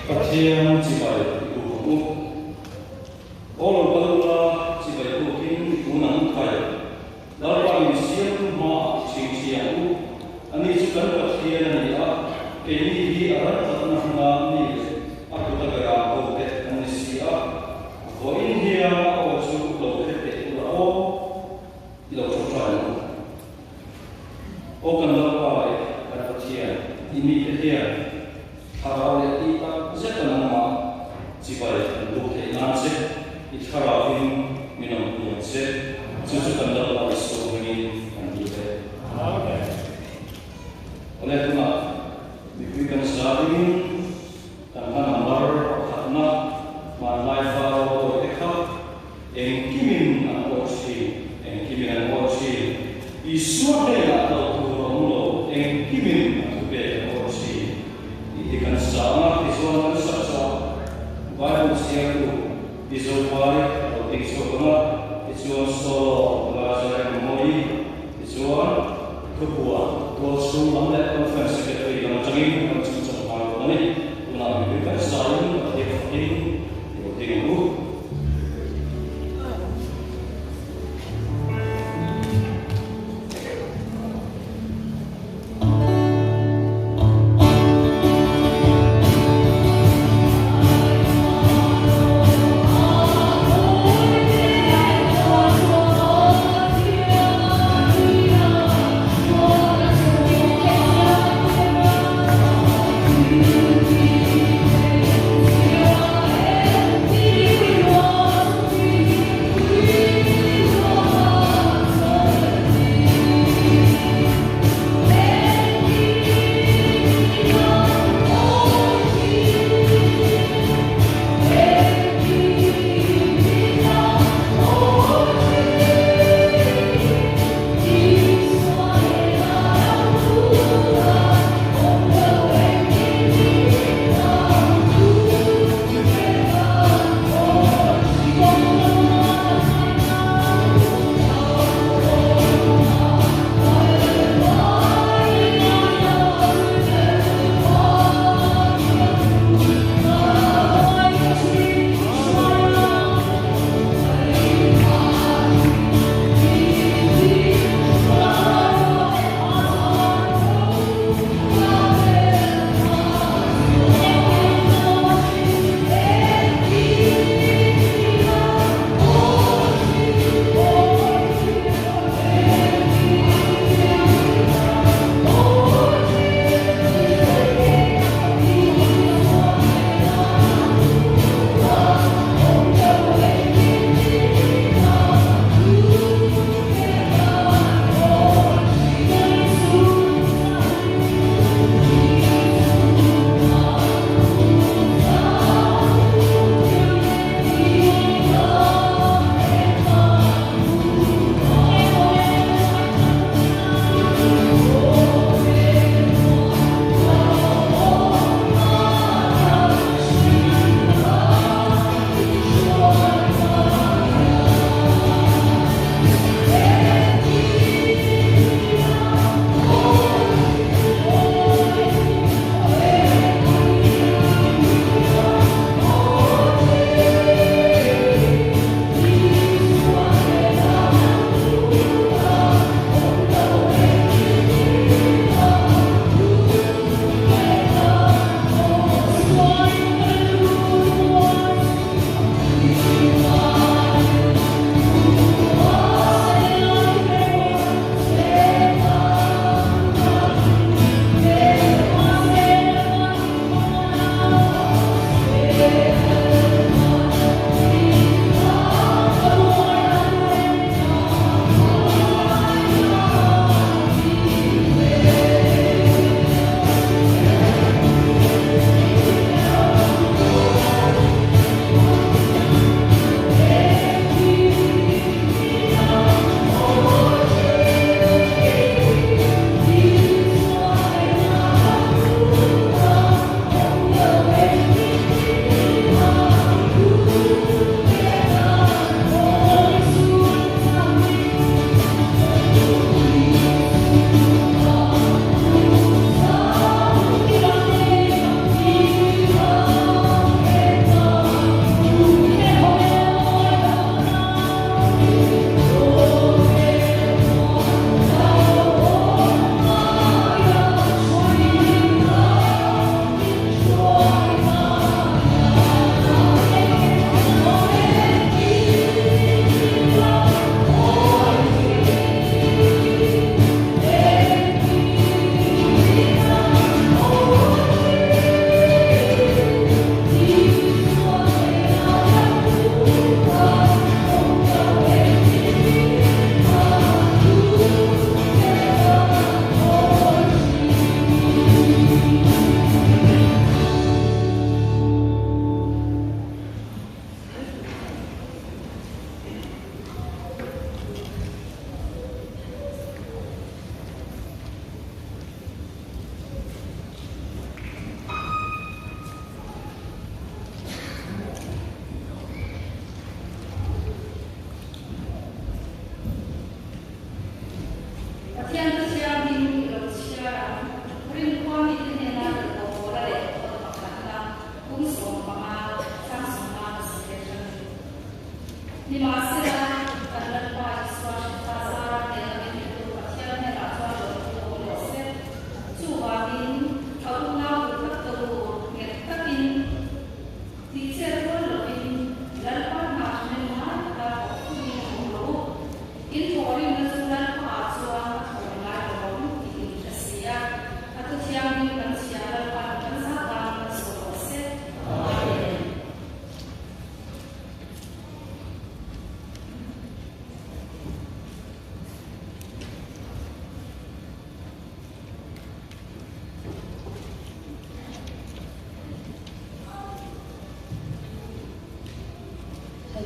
Pathian chibai i buk ang u. Aw lo kal ula, chibai bukin i kun ang u khai. Lalpa min siamtu hmaah chhingchhi ang u. Ani chu kan Pathian a ni a, keini hi a ram tlatna hmuna mi leh a kut a berah ho te kan ni si a. Vawiin hian a aw chu lo hre teh ula aw, i lo ṭawngṭai ang u. Aw kan Lalpa leh kan Pathian, i mite hian thlarau leh tih tak zeta nangmah chibai an buk theih nan che, i thlarauvin min awmpui ang che. Chu chu kan Lalpa Isua hmingin kan dil e. Amen. Awle tunah mipui kan zarin kan hla number pakhatna hmanlai Faro tawite kha Engkimin an aw thin, engkimin an aw thin. Isua hnenah hlauh tur a awm lo, engkimin a thupek an aw thin tih hi kan sa ang a, tichuan kan sak chauh a, Bible chhiartu Pi Zopari a lo ding chhuak ang a, tichuan Solo Lazarem Mawi, tichuan Thupua Tualchhung lam leh Conference Secretary lam atangin kan chungchang nghal dawn a ni. Tunah mipui kan sain Pathian fakin i lo ding ang u.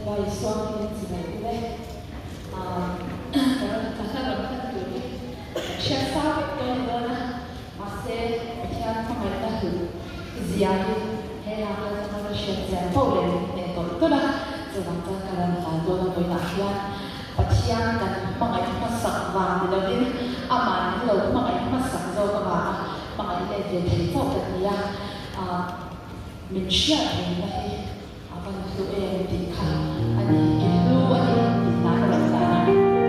Lalpa Isua hmingin chibai u le. Ka rawn ka hla rawn hlan tur hi ka hriat sa vek dawn ni dawn a, mahse Pathian hmangaihna hlut zia hi he hla kal atanga ka hriat chian poh leh min hneh tawlh tawlh a, chuvang chuan ka rawn hlan dawn a vawiinah hian Pathian kan hmangaih hmasak vang ni lovin amah min lo hmangaih hmasak zawk avanga hmangaih let ve thei chauh kan ni a, min hriat rengna hi A van hlu em tih kha a ni, i hlu a ni tih hna ka rawn tan a.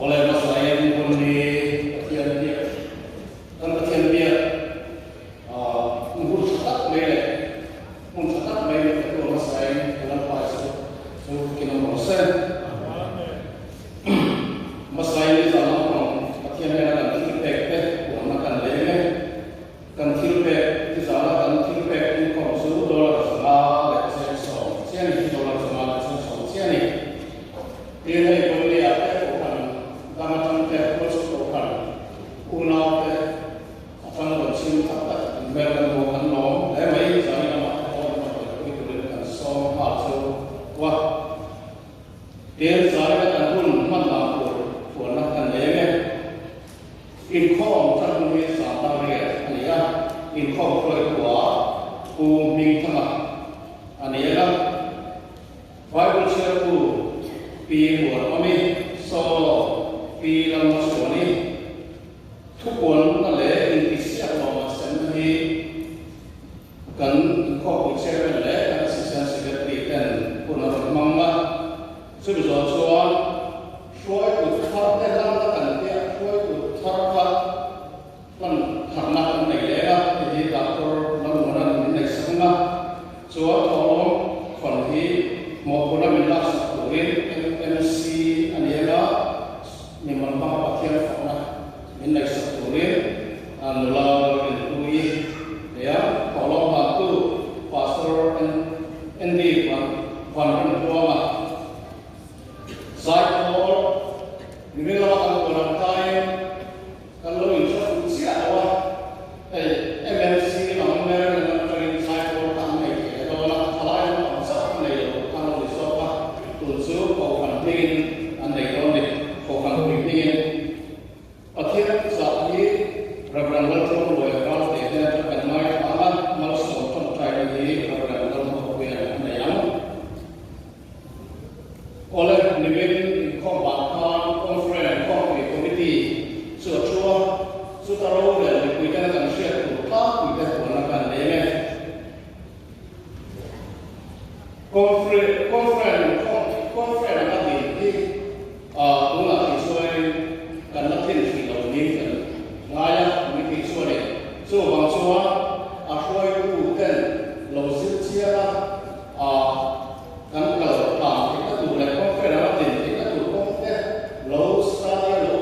Awle hmasain hun hi Pathian biak kan Pathian biak hun hun tha tak mai leh hmun tha tak mai leh ka hmasain ka Lalpa chu chu kin awm rawh se. Hmasain nizan lampang Pathian hnena kan thil pek te huamna kan leng e. Kan thil pek nizana kan thil pek inkhawm chu dollar 560 chiah a ni, dollar 560 chiah a ni. Tin, hei Bombay ah te kohhran dang atang te, Kawlchhuk kohhran unau te atang rawn chhim tak tak in hmel kan hmu a, kan lawm hle mai. Zani lamah te pawh in rawn kalpui turin kan sawm nghal chu a. Tin, zani kan hun hman dan tur puanna kan leng e. Inkhawm tan hun hi Sangdang riat a ni a, inkhawm hruaitu-ah Pu Hmingthanga a ni a. Bible chhiartu Pi Muanawmi, Solo, Pi Lalmachhuani, thupuanna leh intihsiak lawma semna hi kan inkhawmpui chairman leh kan assistant secretary ten hun a rawn hmang a. Chumi zawh chuan hruaitu thar te hlanna kan tia, hruaitu thar kha hlan tharna kan nei leng a, hei hi Doctor Lalmuana'n min neihsak ang a, chuan thawhlawm khawn hi mawhphurhna min laksak turin MMC a ni ang a, mimal hmanga Pathian fakna min neihsak turin nula Lalrinpuii nei a, thawhlawm hlantu Pastor Andy Vanramtluanga Zaipawl nimin lama kan buan ang kaiin Kan lo inhre fuh chiah lo a, hei MMC lam Maryland atangin Zaipawl kha an nei thei dawn a, thalai lam ang chauh an nei lo khan lo ni zawk a, tun chu Kohhran hmingin an nei dawn ni, Kohhran pui hmingin. Pathian zah hi Reverend Lalṭuangruaia Ralte hnen atang kan ngaithla ang a, malsawm ṭawngṭaina hi Reverend Lalhmawhpuia'n a nei ang. Awle, nimin inkhawm vang khan Conference Khawmpui Committee chu a thu a, chuta rorel mipuitena kan hriat tur tlangpuite huanna kan leng e. Conference Conference a din hi tunah thei chuanin kan la thin hrih lo niin kan ngai a, committee chuanin chuvang chuan a hruaituten lo zir chiang a, Kan kal tlang theihna tur leh kawngfel anga din theihna tur kawng te lo study a lo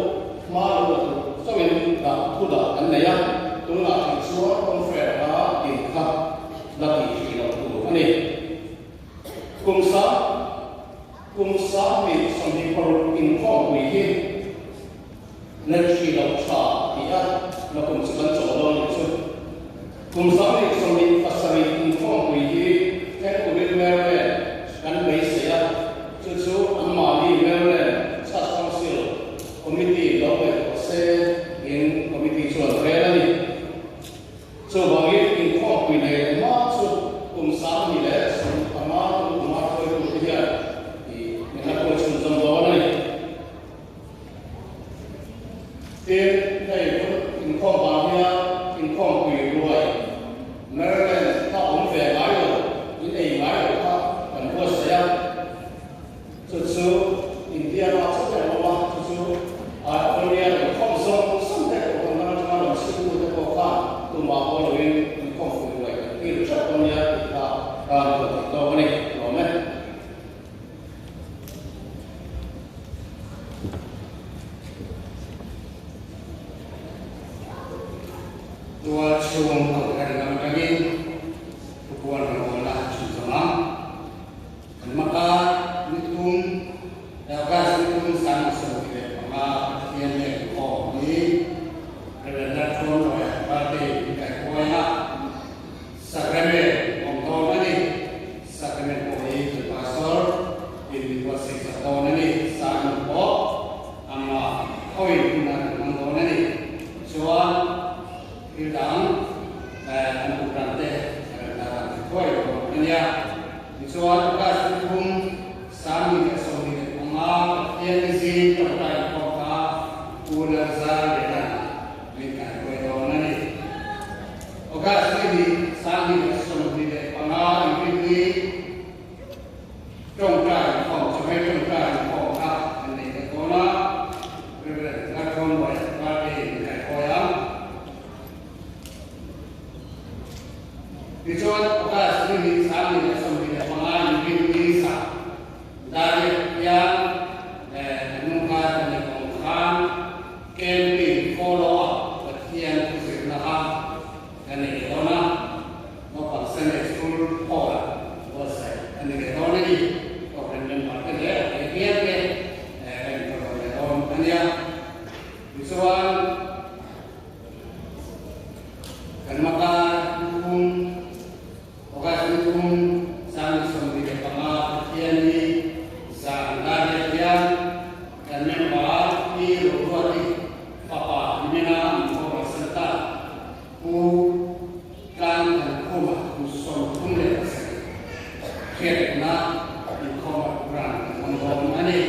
hma lo la tur chauhin dah thu dah kan nei a, tunah thei chuan kawngfel anga din kha la tih hrih loh tur a ni. Kum sa kum 2026 inkhawmpui hi Nen hrih loh tha ti a, na kum chu kan chaw dawn nih chu. Kum 2027 inkhawmpui hi thleng turin Maryland kan beisei a, chu chu anmahni Maryland Church Council Committee lo ngaihtuah se in Committee chuan rel a ni. Chuvangin inkhawmpui nei leh hma chu kum 2015 tun kuma hruaitute hian i min la kawi chhunzawm dawn a ni. Tin, hei hun inkhawm vang hian inkhawmpui ruai Maryland kha awm ve ngai lo, in ei ngai lo kha kan buatsaih a. Chu chu India rah chauh em awm a, chu chu California inkhawm zawng zawng te pawh kan ram atanga rawn chhimtu te pawh khan tumah haw loin inkhawmpui ruai kan kil ṭeuh dawn nia tih kha kan ruat thei tawk a ni. Lawm e. Tual chhung kohhran lam atangin thupuan rawngbawlna a chhunzawm a. Kan maka nithum August nithum 25 Pathian leh inkhawm hi Rev. Lalthuamrawia Party in kaihruai a. Sacrament awm dawn a ni. Sacrament pawh hi kan Pastor in min buatsaih sak dawn a ni. Sermon pawh amah thoin hunah kan hmang dawn a ni. Chuan thil dang kan program te a rem dan ang thei thuai dawn a nia. Tichuan August ni thum 2025 Pathian ni zing tawngtai inkhawm kha Pu Lalzar Liana min kaihruai dawn a ni. August ni hnih 2025 Inrinni tawngtai inkhawm, chawhmeh tawngtai inkhawm kha kan nei leh dawn a. nia. Tichuan kan maka thum August ni thum 25 Pathianni zan dariat hian kan member Pi Roruati fapa Nimena an boral san ta. Pu Tlang kan khuma kum 37 hriatna inkhawm a program kan hmang dawn a ni.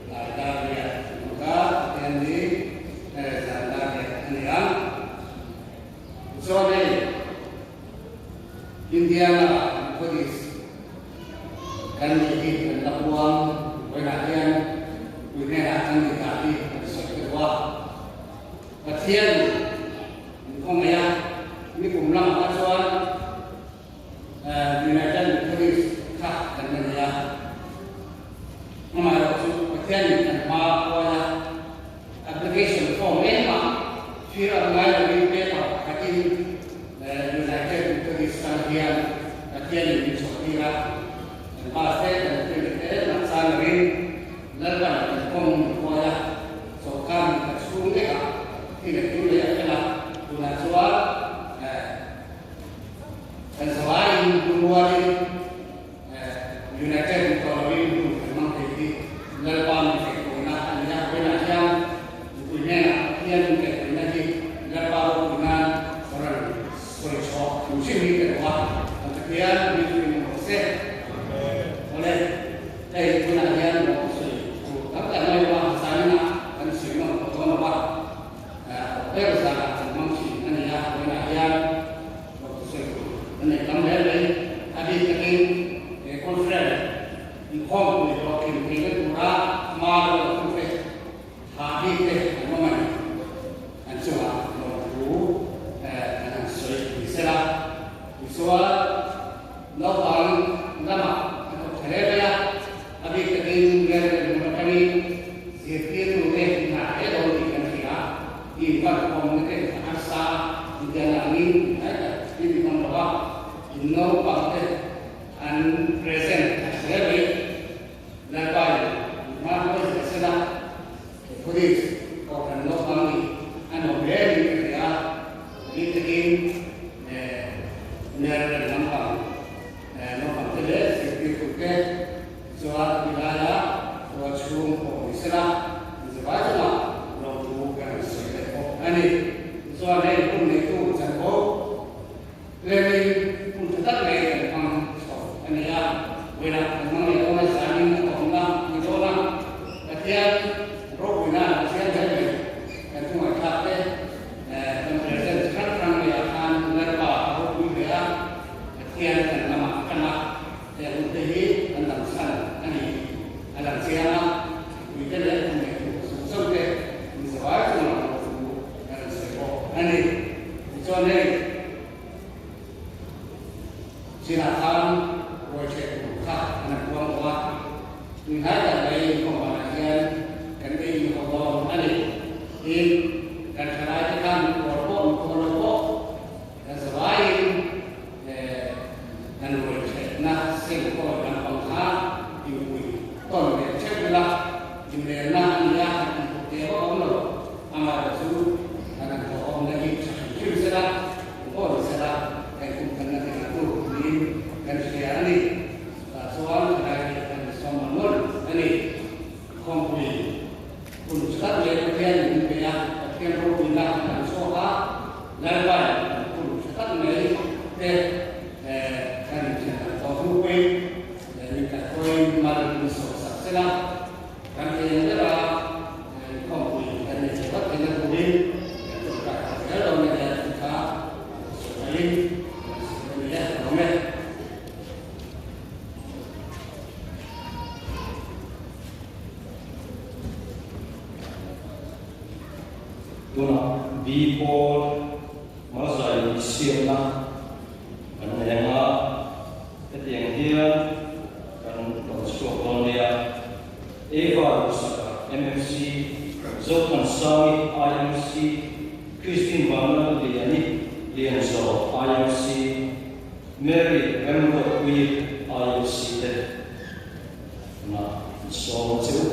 Lai dariat maka Pathianni zan dariat a ni ang. Tichuan hei Indiana Methodist kan nih hi kan la puang vawiinah hian mipui hnenah kan nih dan hi kan sawi ta duh a. Pathian min khawngaih a, nikum lamah kha chuan United Methodist kha kan la nei a. Amaherawhchu Pathianin kan hma a huai a, application form engmah fill up ngai lovin paper pakhatin United Methodist tan hian Pathianin min chhuahtir a, kan pass te kan print te mak chang lovin Lalpan kan kawng min huai a, chawlhkar min khat chhung lekah thi leh tur leh a fel a, tunah chuan kan zavaiin lungrualin United ni tawh lovin hun kan hmang thei hi Lalpa min kaihhruaina a ni a, vawiinah hian mipui hnenah Pathian min kaihhruaina hi Lalpa ropui nan rawn sawi chhuah hrim hrim hi ka duh a, kan Pathian min hruai na rawh se. Awle, hei tunah hian lo sawi tur tam tak mai lo a, zaninah kan sawi nawm tawh dawn lo va, ber zanah kan hmang thin a ni a, vawiinah hian lo sawi tur kan nei tam hle mai. A bik takin he conference inkhawmpui hlawhtling theihna tura hma lo la tu te, tha bik te an awm a ni. An chungah lawmthu kan han sawi ni sela. Tichuan naupang lamah a thawk tha hle mai a, a bik takin Reverend hmun atangin zirtirtute hna hle dawn tih kan hria a, invankhawmna te a harsa a, intiang angin hnai tak in ti hmang lo a, in naupang te an present a tha hle mai. Lalpa in hma hruai zel sela, Methodist Kohhran naupang nih a nuam hle niin ka hria a, bik takin ner kan lampang naupang te leh zirtirtute tichuan a ti laia khua chhung pawh ni sela, inzavai chungah lawmthu kan han sawi leh bawk a ni. Tichuan hei hun neitu chanvo Lemin hun tha tak mai kan hmang chho a ni a, vawiinah kan hmang leh dawn a, zanin a awmna ni dawn a, Pathian ropuina Pathian hle mai kan thu ngaihthlak te kan present chi hrang hrang leh ah khan Lalpa a ropui hle a, Pathian kan lamah a tang a, he hun te hi kan dang chhan a ni a lang chiang a, mipui te leh hun leh thu zawng zawng te inzavai chungah lawmthu kan rawn sawi bawk a ni. Tichuan hei chinah khan ruaitheh tur kha an han puang tawh a, tunhnai tak mai inkhawm banah hian kan ei in haw dawn a ni. Tin, kan thalaite khan mikhual pawh mikhual lo pawh kan zavaiin kan ruaithehna seng kawi lampang kha inpui tawn leh theuh ila, inrelna a ni a, han tih pawh teh vak a awm lo. Amaherawhchu kan han thawh awmna hi tha hrim hrim sela, eng pawh ni sela, kan kum thanna te kan tur niin kan hria a ni. Chutah chuan thalai te kan insawm mawlh mawlh a ni. Khawmpui hun chu tak leh Pathian min pe a, Pathian ropuina kan chhuak a, Lalpai kan hun tha tak mai te kan inthen ang tawh hnupuiin min kaihruaiin mal min sawmsak sela. Kan thei ang deuh a, inkhawmpui kan nei thei vat theihna turin kan tawngtai phah zel dawn a nia tih kha sawi thain kan sawi a ni e, ka lawm e. Tunah B pawl Malzai insiamna kan nei ang a, hetiang hian kan rawn chhuak dawn nia. Eva Duhsaka, MMC, Zothansangi, IMC, Christine Vanlal Liani, Lianzo, IMC, Mary Remruatpuii, IMC te tunah an sawm a che u.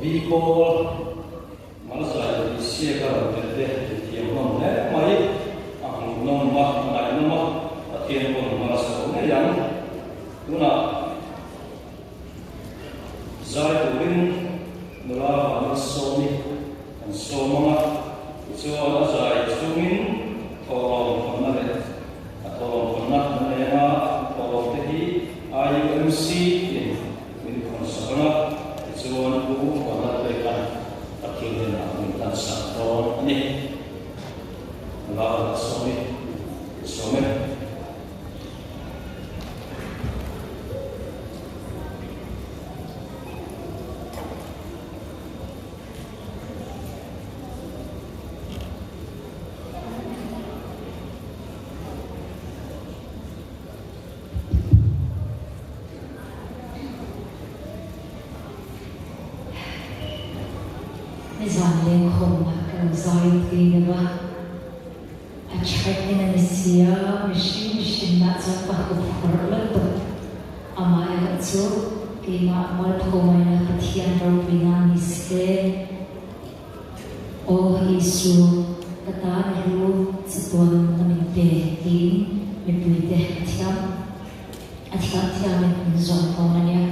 Bikawl Malzai leh Isiaka rawn tel te inthiam hlawm hle mai. A hmuhnawm a, a ngaihnawm a, Pathian pawn hma a sawi ngei ang. Tunah zai turin nula Vanil Sawmi kan sawm ang a, tichuan a zai chungin thawhlawm thawnna leh a thawhlawm thawnna kan nei ang a, thawhlawm te hi IUMC in min thawn sak ang a, tichuan Pu Vanlal Peka'n Pathian hnenah min hlan sak dawn a ni. Nula Vanil Sawmi, sawm e. Nizan lengkhawmna ka lo zai tui deuh a. A check-in a ni si a, mihring mihrinna chuan ka huphurh lutuk. Amaherawh chu keimah mualpho maina Pathian ropuina ni se. Aw Isu, ka tan i hlu chatuan na min pe tiin mipuite a thiam a thiam thiamin min zawm dawn a nia.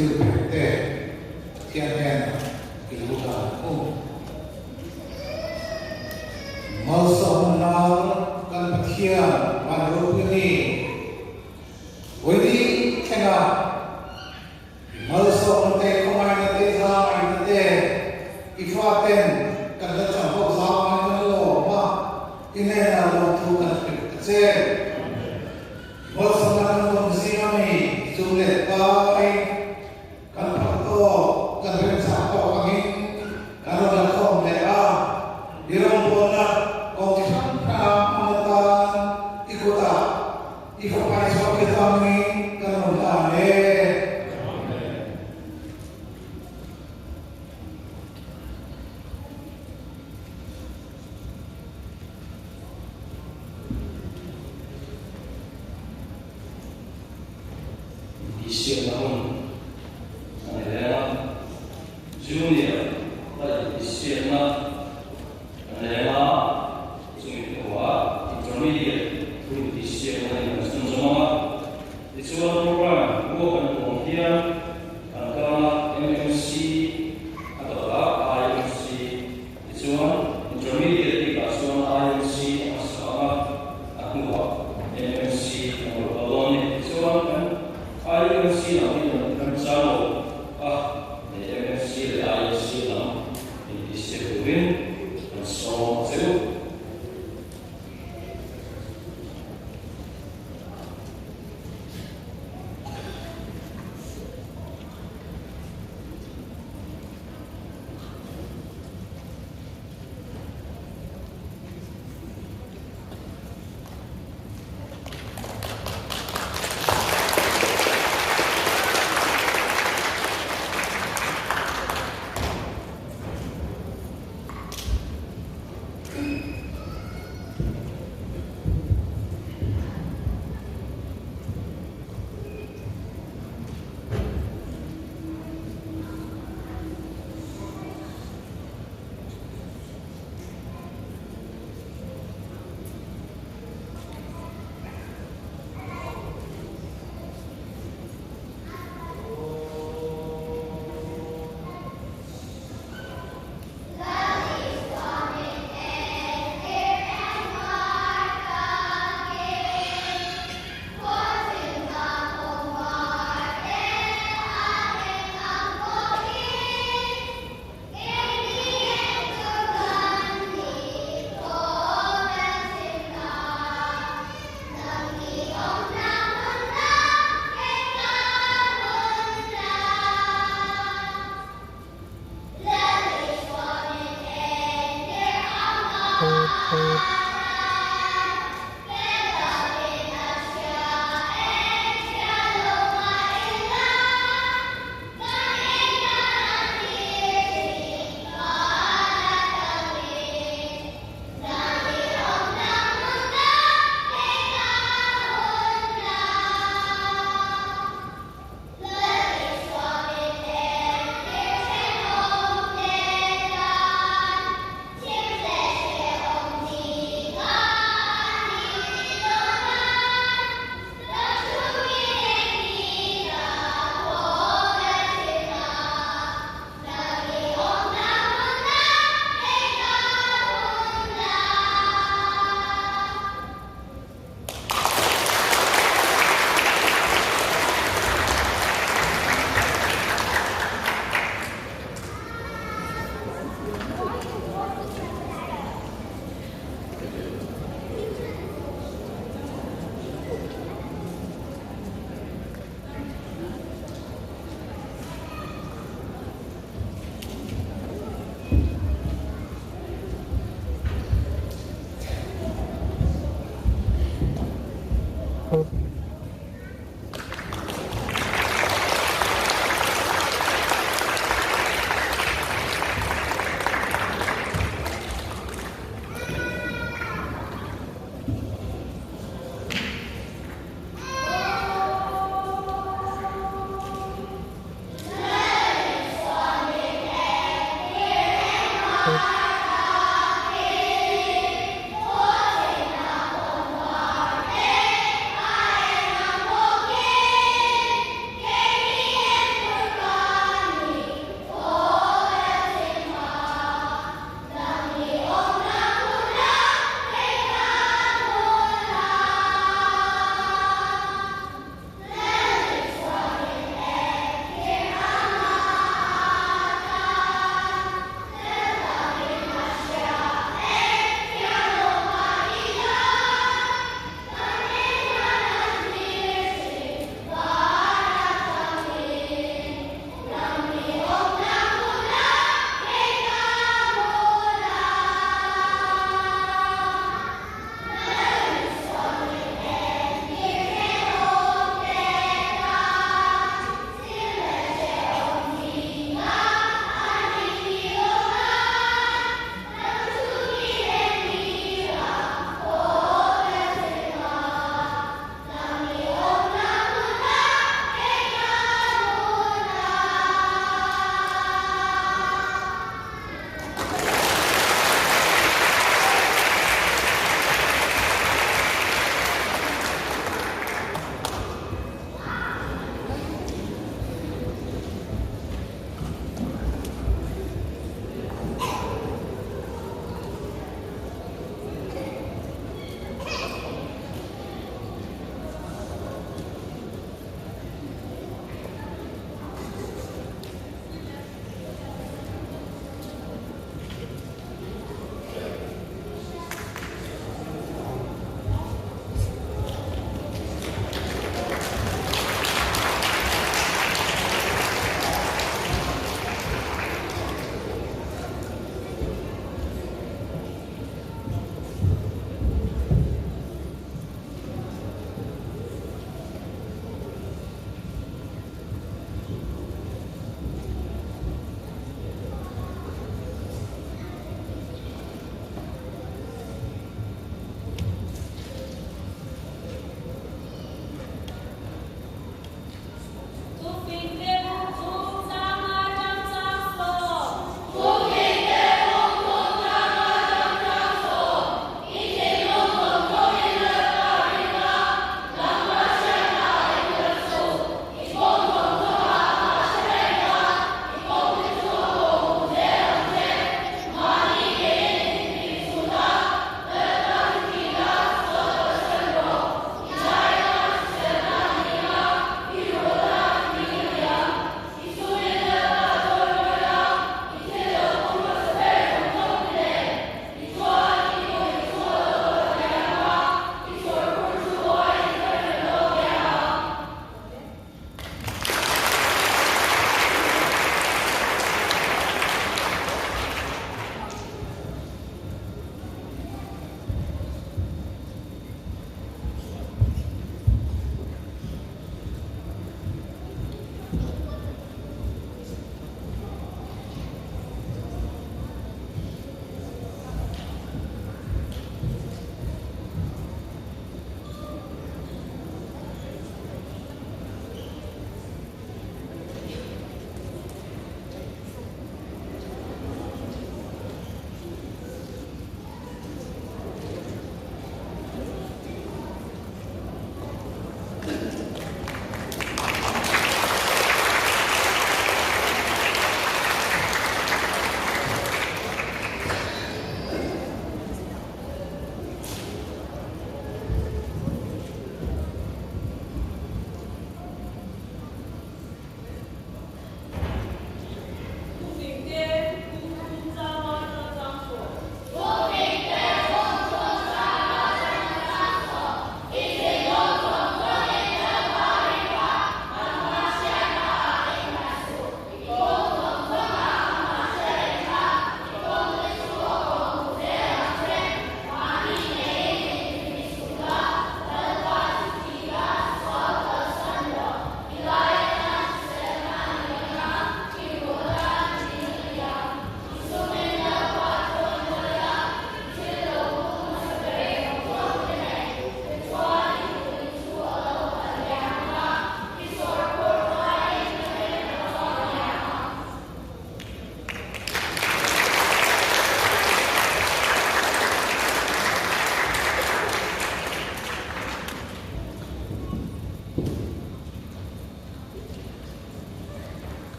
thilpekte Pathian hnenah i lo hlan ang u. Malsawmna kan Pathian van ropui ni vawiin thlenga i malsawmna te, khawngaihna te, zawngaihna te i faten kan la chang bawk zawngaih kan lawm a, i hnenah lawmthu kan hrilh ta che. Malsawmna kan lawm zing ami chung leh pai. Kan phak tawk, kan remchang tawk angin kan rawn la khawm leh a, i rawngbawlna kawng chi hrang hranga hman atan i kutah i fapa i chhuah khi tangin kan rawn hlan e. Intihsiakna hun a ni reng a, Junior a intihsiakna a ni reng a, chumi hnuah Intermediate thu intihsiakna in an chhunzawm ang a, tichuan program ruak an awm hian an kal a, MMC a dawtah IMC, tichuan Intermediate bikah chuan IMC a hmasa ang a, a hnuah MMC an lo kal dawn a ni. Tichuan kan IMC lam hi kan remchang lo a, MMC leh IMC lam intihsiak turin kan sawm a che u.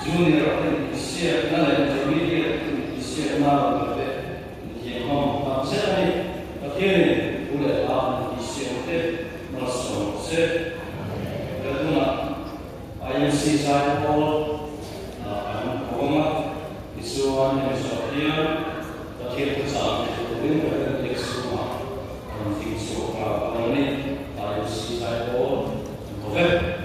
Junior te intihsiakna leh Intermediate te intihsiakna rawn kal te inthianghawm tak zet a ni. Pathianin thu leh hla an intihsiakna te malsawm rawh se. He tunah IMC Zaipawl an awm a, tichuan hemi zawh hian Pathian thuchah pe turin Pathian biak chhungah a rawn ding chhuak ta a ni. IMC Zaipawl an ko vek.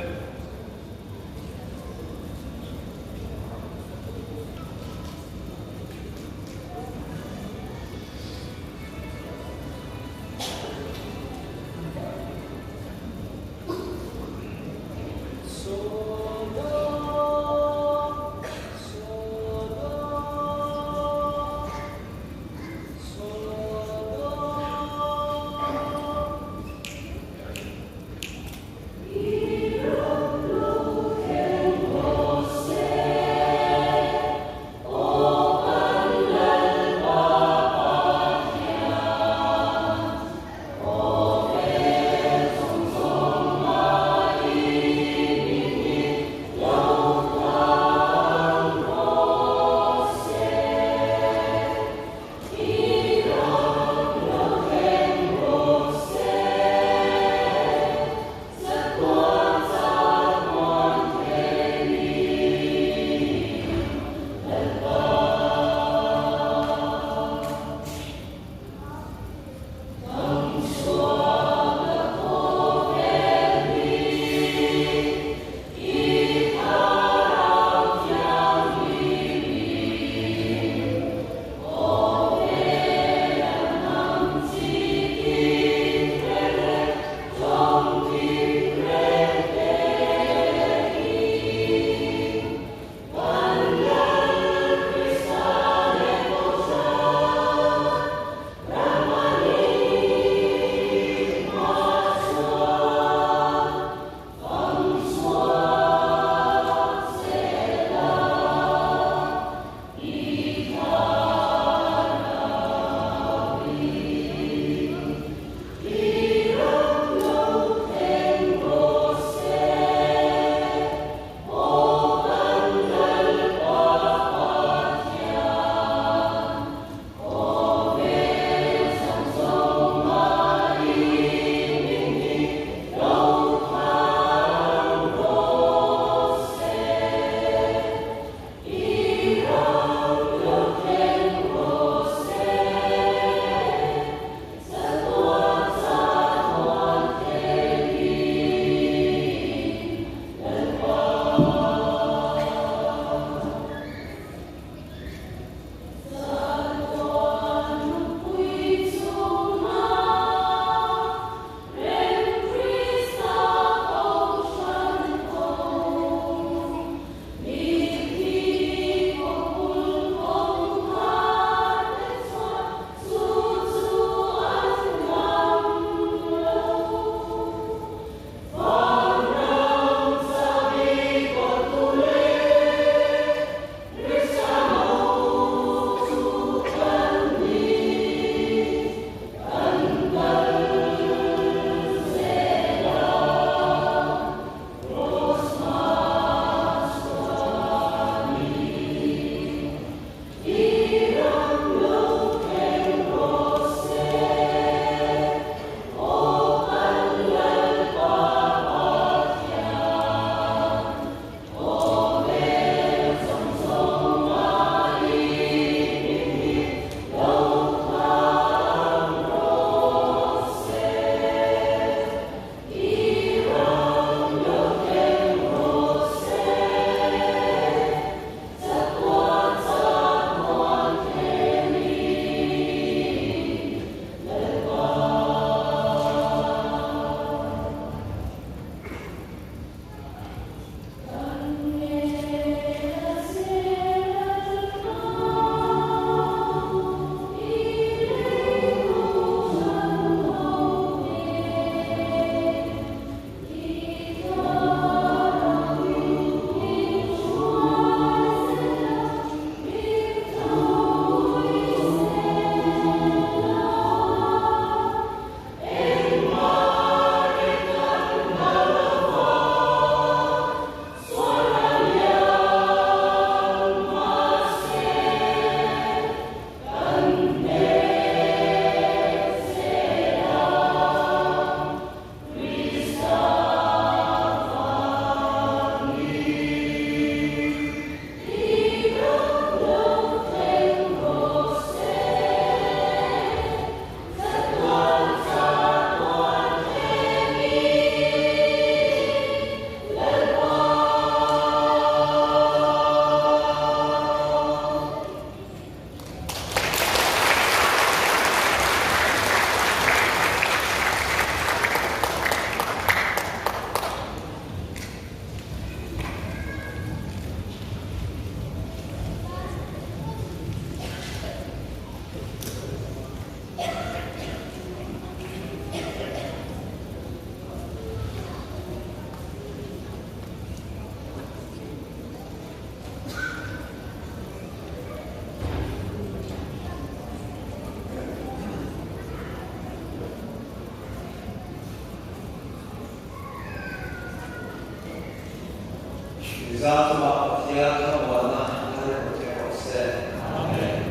Miza chungah Pathian thlamuanna a rem che rawh se. Amen.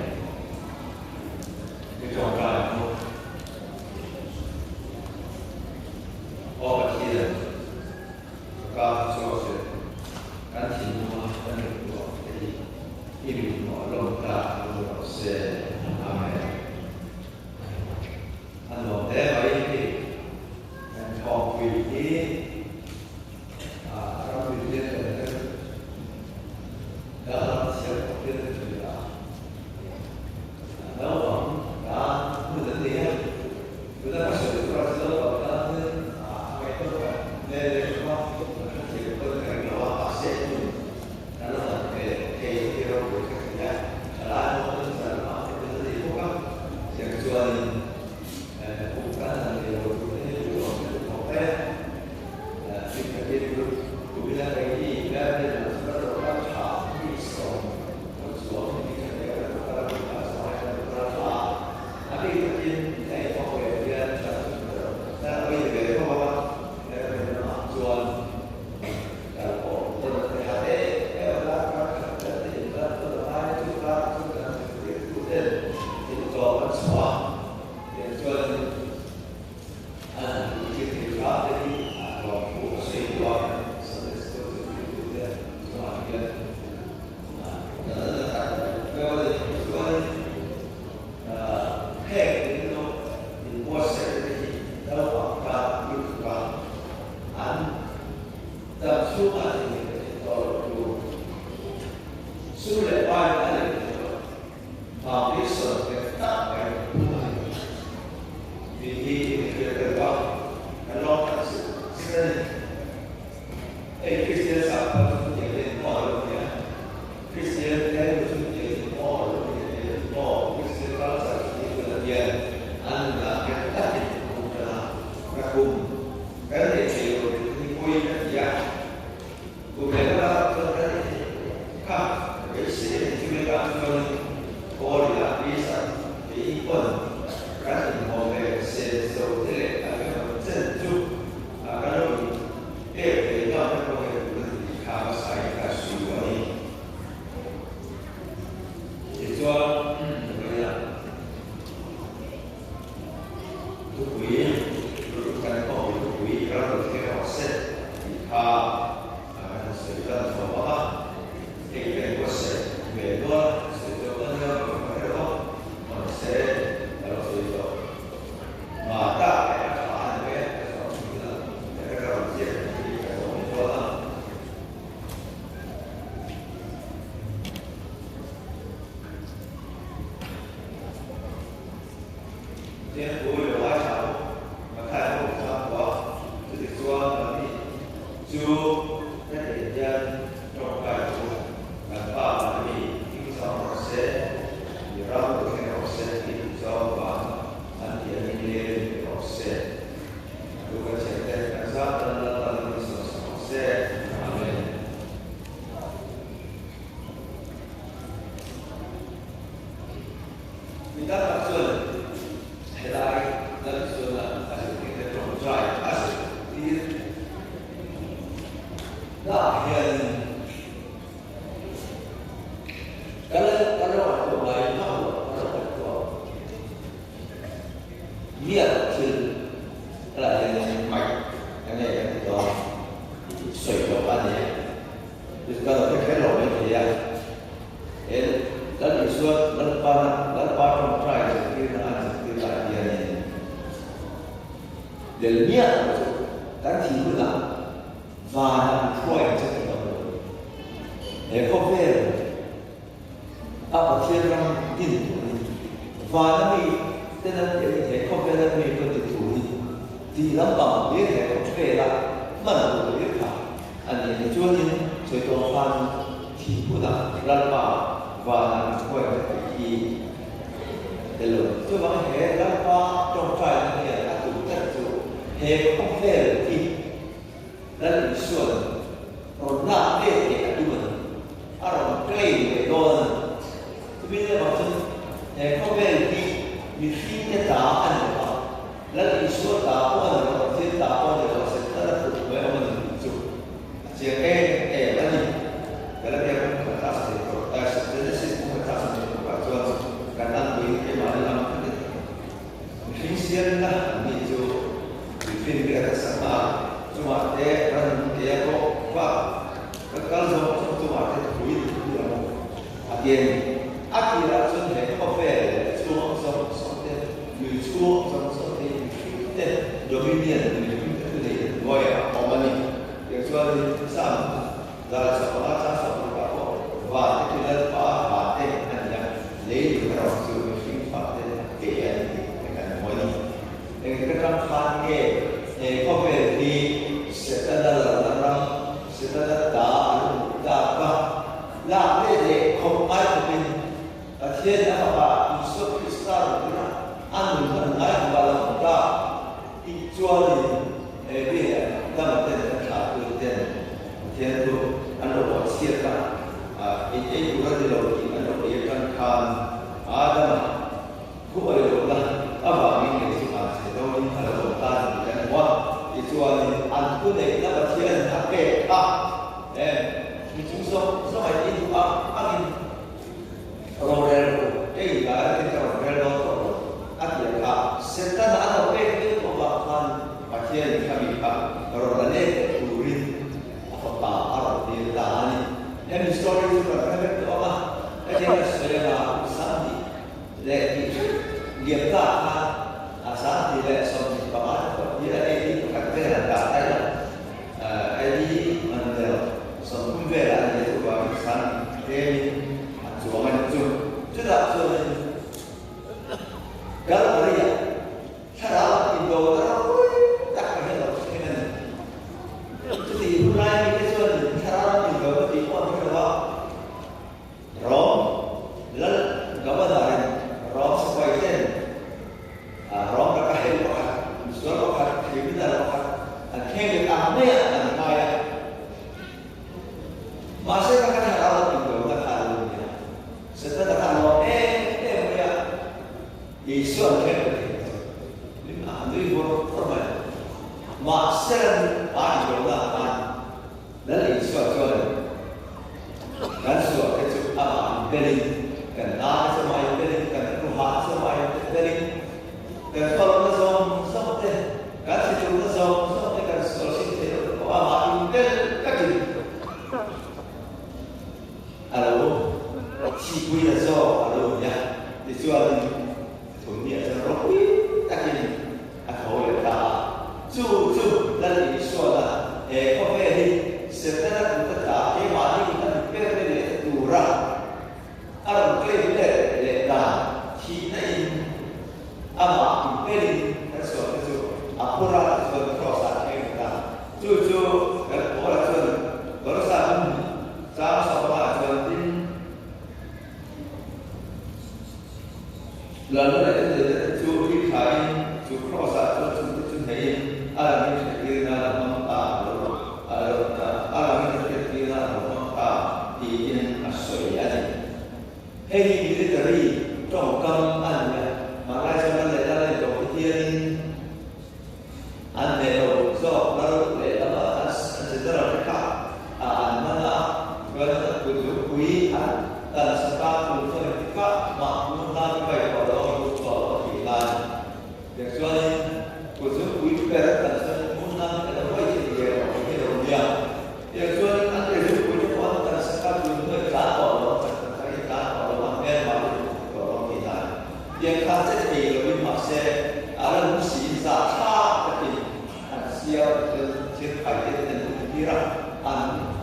I tawngtai ang u. Aw Pathian, ka ka chhuak che, kan thinlunga kan rilruah te hi i mithmuh lawm tlak lo ni rawh se. Amen. A nuam hle mai hi kan thawkpui hi. siamna an nih chu tuifinriat a sangha chungah te ran ke a kawh vak ka kal zawng zawng chungah te thui thui ang u a ti a ni. A tirah chuan he khawvel leh a chhung zawng zawng te, lui chhung zawng zawng te hi mihring te dominion, mihring te thunei hnuaiah a awm a ni. Tiang chuanin Psalm 115 chang 60 ah pawh van te khi Lalpa van te a ni a, lei lung erawh chu mihring fa te a pe a ni tih te kan hmu a ni. Engtik atang khan nge he khawvel hi Setana lalna ram, Setana ta a lo nih tak a, lak let leh khawp ngai khawpin Pathian a fapa Isua Krista rawn tir a, a nun hman ngai khawpa la awm ta tih chuanin he bialah dama ten kan thlah tur ten Pathian chu an lo bawh chhiat a, in ei tur a ni lo tih an lo ei atang khan Adama thu a rilawhna avangin lei chu an chhe dawnin a lo awm ta ni tih kan hmu a. Tichuanin an thu neihna Pathianin a pek kha em mi chung zawng zawng a in duh ang angin rorel ru, kei in lai takin ka rawn rel dawn tawh lo a ti ang kha. Setana a lo pek viau tawh vang khan Pathianin kha mi kha rawn la let leh turin a fapa a rawn tir ta a ni. Hemi story chu kan hre vek tawh ang a, hetiang a sawi anga Sangni leh tih hrep liam ta khan a 2025 te pawh hi a AD pakhat vel an dah daih a, AD man vel 30 velah a ni a chuvangin 20 tlemin a chuang a ni chu. Chutah chuanin Kalvari-ah thlarau indo na ropui tak a hian lo thleng a ni. Chutih hun lai mite chuanin thlarau indo na tih pawh an hre lo a. Rom lal governor-in Rom sipaiten Rom laka hel pakhat, misual pakhat, criminal pakhat an thleng leh ang mai a an ngai a. Mahse ka ka thlarau lam indona kha a lo ni a, Setana kha a lawm em em mai a, Isua an thleng leh thei chu min a nui vawr vawr mai. Mahse a indona ah khan Lal Isua chuan kan suahte chu amah inbelin, kan nate chu amah inbelin, kan ruhah chu amah inbelin, kan thawlawmna zawng zawng te, kan thliturna zawng zawng te, kan sual hrim theih loh te pawh amah inbel vekin a lo thihpui ta zawk a lo ni a. Tichuanin thumniah chuan ropui takin a tho leh ta a. Chu chu Lal Isuana he khawvel hi Setana kut a tla keimahni kut a inpek let leh ta tura a rawn claim let leh dan thihna in amah inpelin kan sualna chu a phur a, tichuan Kraws ah a thleng ta. Chu chu kan Paula chuan Kolosa hmun chang sawmah chuan tin, Lalna leh thilneihna te chu ri thlain chu Kraws-ah chuan chungte chu hneihin a langin hriattirna a lo hmang ta a lo a lo a langin a hriattirna a lo hmang ta tiin a sawi a ni. Hei hi military tawngkam a ni a, hmanlai chuan lal leh lal a intawk te hianin an hneh lo zawk lal leh lama an general te kha an hman a, chuan kut zungpui an tan sak a, tun chuan engti kah mah hmun hlan i pai tawh lo ang i hmu tawh lo a tih khan tiang chuanin kut zungpui ber an tan chuan hmun hlan i lo hawi thei ve ang tih hi a lo nia. Tiang chuanin an ke zungpui te pawh an tan sak a, tun hnuai tlan tawh lo ang chak tak takin tlan tawh lo ang hmelma i hmu thei tawh lo ang tih dan tiang khan che thei lovin mahse a la nung siin zah thlak takin an siam chuan thil khai te an hmu tir a, an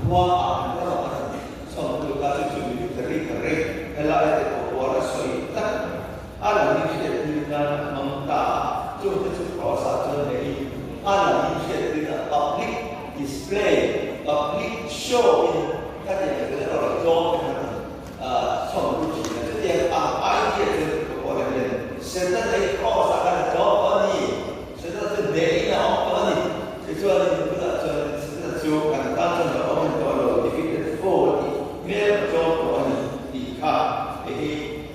khua ah an ram ah an chhawm lut a, chu chu military ka ring. Helai te pawh uar a sawi tak a la ni hriat tir nan a hmang ta a, chung te chu cross ah chuan nei a la ni hriat tir nan public display, public show in khatiang chu erawh lo tlawm te khan an chhawm lut thin a, chutiang ang idea chu ka pawh hian Setana hi cross ah khan a tlawm tawh a ni. Setana chu hneh in a awm tawh a ni. Tichuanin tunah chuan Setana chu kan tan chuan lo awm tawh lo, defeated foe a tih hmel a tlawm tawh a ni tih kha hei hi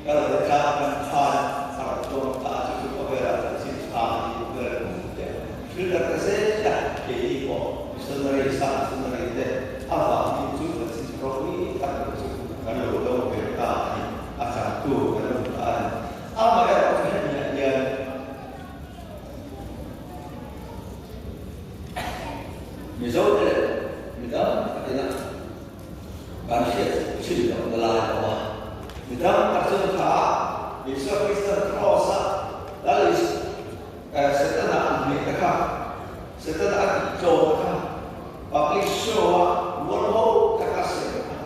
ka lo la tlang kan khan a rawn tlawm ta a, chu chu khawvelah chanchin tha a ni ber a ni tih a thil rak ta zel a, keini pawh missionary sang missionary te avangin chu chanchin tha ropui tak lo chu kan lo do ve ta a ni, a changtu kan lo hmu ta a ni. Amaherawhchu hemi ah hian. Mizote leh midang takin a kan hriat thin lohna lai a awm a. Midang tak chuan kha Isua Kristan Kraws-a Lal Setana an hmeh te kha, Setana a tih tlawm te kha, public show-a mualho taka siam te kha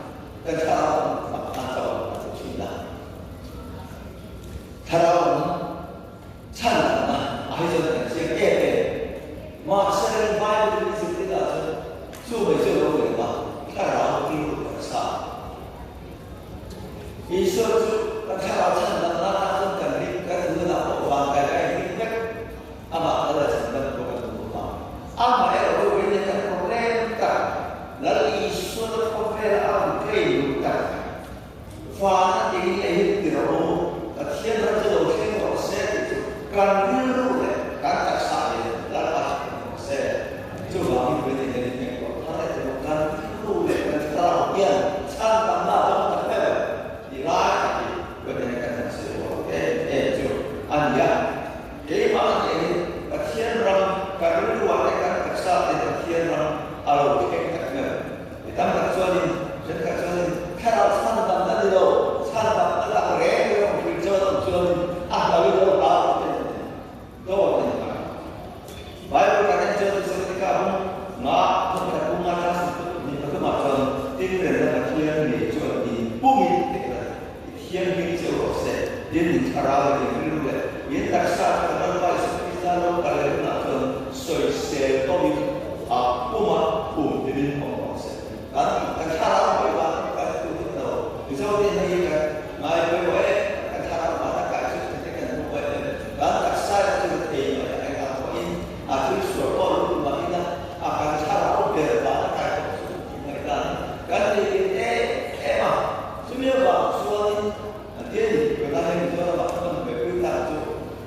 kan thlarau an an chauh an ti thin a. Thlarau an chhan dan a hi chuan kan chiang em em. Mahse Bible in zirtir ah chuan chu mai chu a lo ve lo a, thlarau rilru taksa. Isua chu kan thlarau chhan dan na tan chuan kan ring kan nunah pawh van kai kai ring vek amah kan la chhan dam pawh kan duh a. Amaherawhchu rinna kan problem tak Lal Isua na khawvela a rawn claim duh tak Van a ti in ei hi ti rawh u, Pathian ram chu lo thleng rawh se tih chu kan rilru leh kan taksa hian Lalpa chu thleng rawh se. Chuvangin Veni hian in ngaihtuah thar leh tawh kan rilru leh kan thlarau hian chhan tamna a dawng tak meuh em tih lai tak hi Veni hian kan han sawi rual em em chu a ni a. Keimah a nih angin Pathian ram kan rilruah leh kan taksa te Pathian ram a lo thleng tak meuh. Mi tam tak chuanin, thenkhat chuanin thlarau chhan damna ni lo, chhan damna tak reng reng awm thin chuan awm chuanin a hlauhin lo hlau te an ti. Dawt a ni ngai. Bible kan en chuan Thessalonica bung nga thawmkhat bung nga chang ni pathumah chuan tinrenna Pathian ngei chuan in pumin theihna i thianghlim cheu rawh se, tin in thlarau leh in rilru leh in taksa chu kan Lalpa Isua Krista lo kal leh hunah chuan sawisel tawmin a puma phum timin awm rawh se. Kan kan thlarau hmuh vang in kan thu hek lo. Mizo te hei hi kan ngai pawimawh em? Kan thlarau vana kai chu thute kan hmu pawh em? Kan taksa in chu thei mai a eng ang pawhin a thil sual pawh lut mah ina a kan thlarau ber vana kai pawh chu tih ngaih dan kan nei ve em em a. Chumi avang chuanin an ti a ni, tunah hian Mizoramah kan awm ve pui tak chu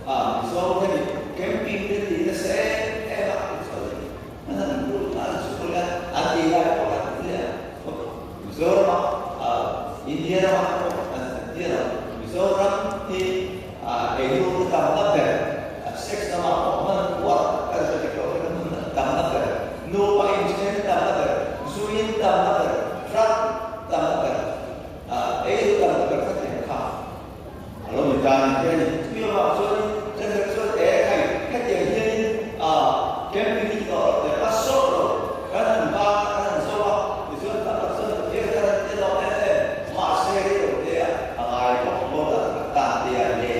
a Mizo hemi camping te ti nasa em em a ti chuan an han lut a an chhuk leh a, an ti lai pawh an ti leh a, Mizoramah India ramah pawh an ti a lo, Mizoram hi eiru na tamna ber, sex lamah pawh hman uar kan hre dik loh hian hmun tamna ber, nupa inthen tamna ber, zuin tamna ber, drug Tam ber a ei tam ber kha thlen kha a lo ni ta ni te a ni. Chumi avang chuanin thenkhat chuan e khai hetiang hianin a camping hi tawh loh leh a sawt lo kan han bak a kan han zo a tichuan tam tak chuan Pathian kha kan ti lo em em mahse rei lo te a a ngai bawk bawk a tan te a le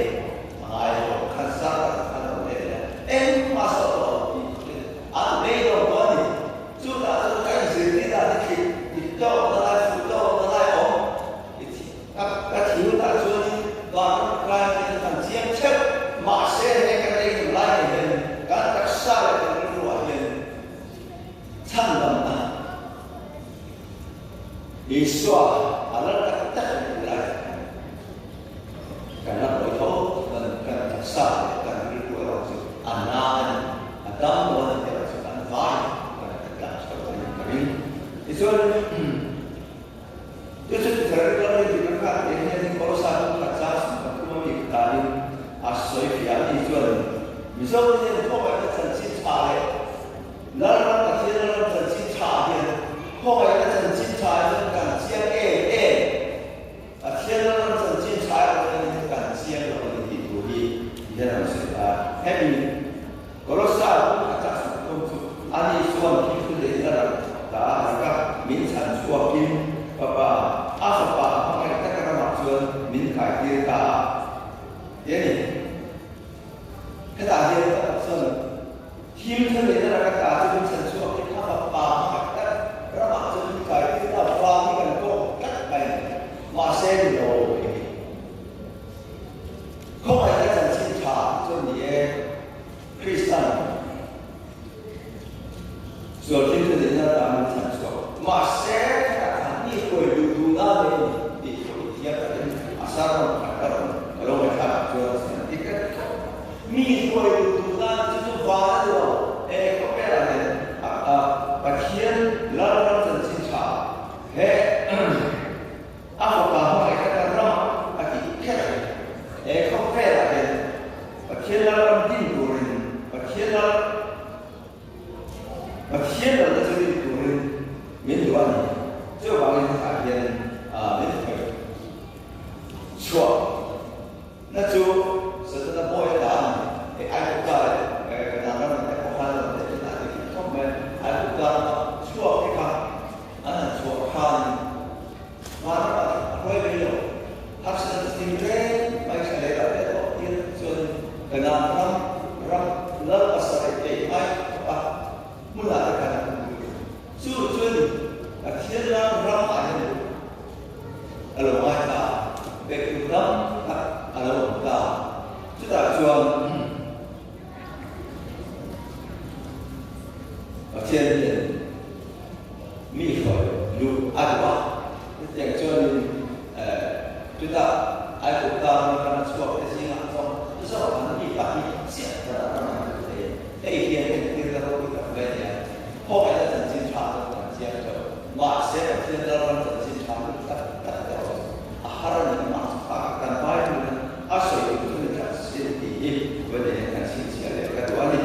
a ngai bawk khan zar tak khan lo let leh engmah sawt lo tih te an beidawng tawh a ni. Chutah chuan ka inzirtir dan hi thil dik tawk na lai, fuh tawk na lai awm i thi a, ka thi hunah chuanin vanram kai ang hian kan chiang theuh. Mahse he kan ei tum lai ngei hian kan taksa leh kan rilruah hian chhandamna Isua a lal tak tak a nih lai hian kan la buai tho kan kan taksa leh kan rilru erawh chu a na a ni, a dam lo a ni tih erawh chu kan vai kan kan tlan chho a ni ka ring. Tichuan chu chu thar rilru rin tih kan hriat teh hian Kolosa chu khat chang 33 a mi khatin a sawi fiah a ni chuan Mizo te hian khawngaihna chanchin tha leh Lalram Pathian Lalram chanchin tha hian khawngaihna chanchin tha hi chuan kan chiang em em. Pathian lalram chanchin tha erawh hian hi kan chiang lo a ni tih tur hi ti hian a rawn sawi ta. Hemi Kolossa bung a chak sak thung chu ani chuan thil thu leh in a rak ta a rak a, min chhan chhuakin Fapa, a Fapa a hmangaih tak ramah chuan min kaitir ta a ti a ni. Hetah hian ka tak chuan thil thu leh in a rak a ta chu min chhan chhuakin a Fapa hmangaih tak ramah chuan min kaitir ta vang hi kan kawk tlat mai a ni. Mahse ni lo hei hi khawngaihna chanchin tha chu a ni e, Kristan sual thil chu nihna atan min chhan chhuak. Mahse hetah khan mi hruai duh duhna nei a ni tih chu i thiam takin a sermon khat ka rawn ka lo ngaihthlak ah chuan a sawi dik vek tawh. Mi hruai duh duhna ni chu chu van a ni lo, e khawvelah hian a Pathian Lalram chanchin tha he A fapa hmangaih kha kan ramah a tih kher a ni. He khawvelah hian Pathian lal ram din turin Pathian lal Pathian lalna chu Pathian hian mi hruai luh a duh a, chutiang chuanin chutah Aigupta ram atanga chhuak te zingah chuan zawk an mi pahnih chiah kan ram an lut thei a, hei hian entirna ropui tak mai a ni a, khawngaihna chanchin tha chu kan chiang teuh, mahse Pathian lalram chanchin tha lut tak tak erawh chu a har a ni mah chu kha kan Bible in a sawi duh chu ni tlat sin tih hi vawiin hian kan chhinchhiah leh ka duh a ni.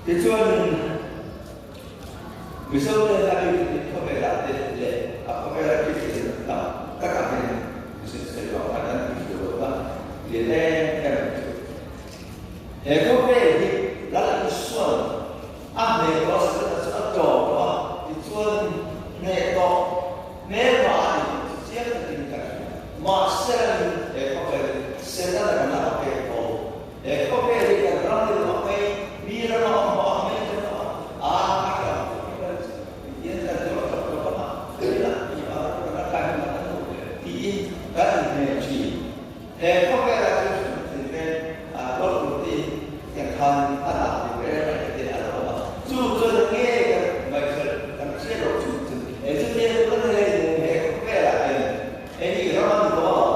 Tichuanin, Mizote a bik takin khawvelah te leh a khawvela Kristian tam takah hian mihring sawi vang khan an tih fuh lohna lian em em an chu. He khawvel hi Lal Isua'n a hneh tawh a, Setana chu a tlawm tawh a, tichuanin hneh tawh hmelma a ni tih chu chiang takin kan hria. Mahse, he khawvel hi Setana kan la pek tawh. He khawvel hi kan ram ni lo mai, mi rama awm hmawh ang mai kan awm a, a ram chu khawvel chu Pathian kan tuah tawh lo ang a, tunah mi a ram kan a kai hunah kan awm leh tiin kan inhmel thin. He khawvelah chu hrim thil reng a tuar tur tiin kan khan a dah tur reng reng te a lo awm a, chu chuan nge kan ngaihfelh kan hriat loh chu chu he chutia chu kan nei he khawvelah hian Hei hi ram a ni tawh a,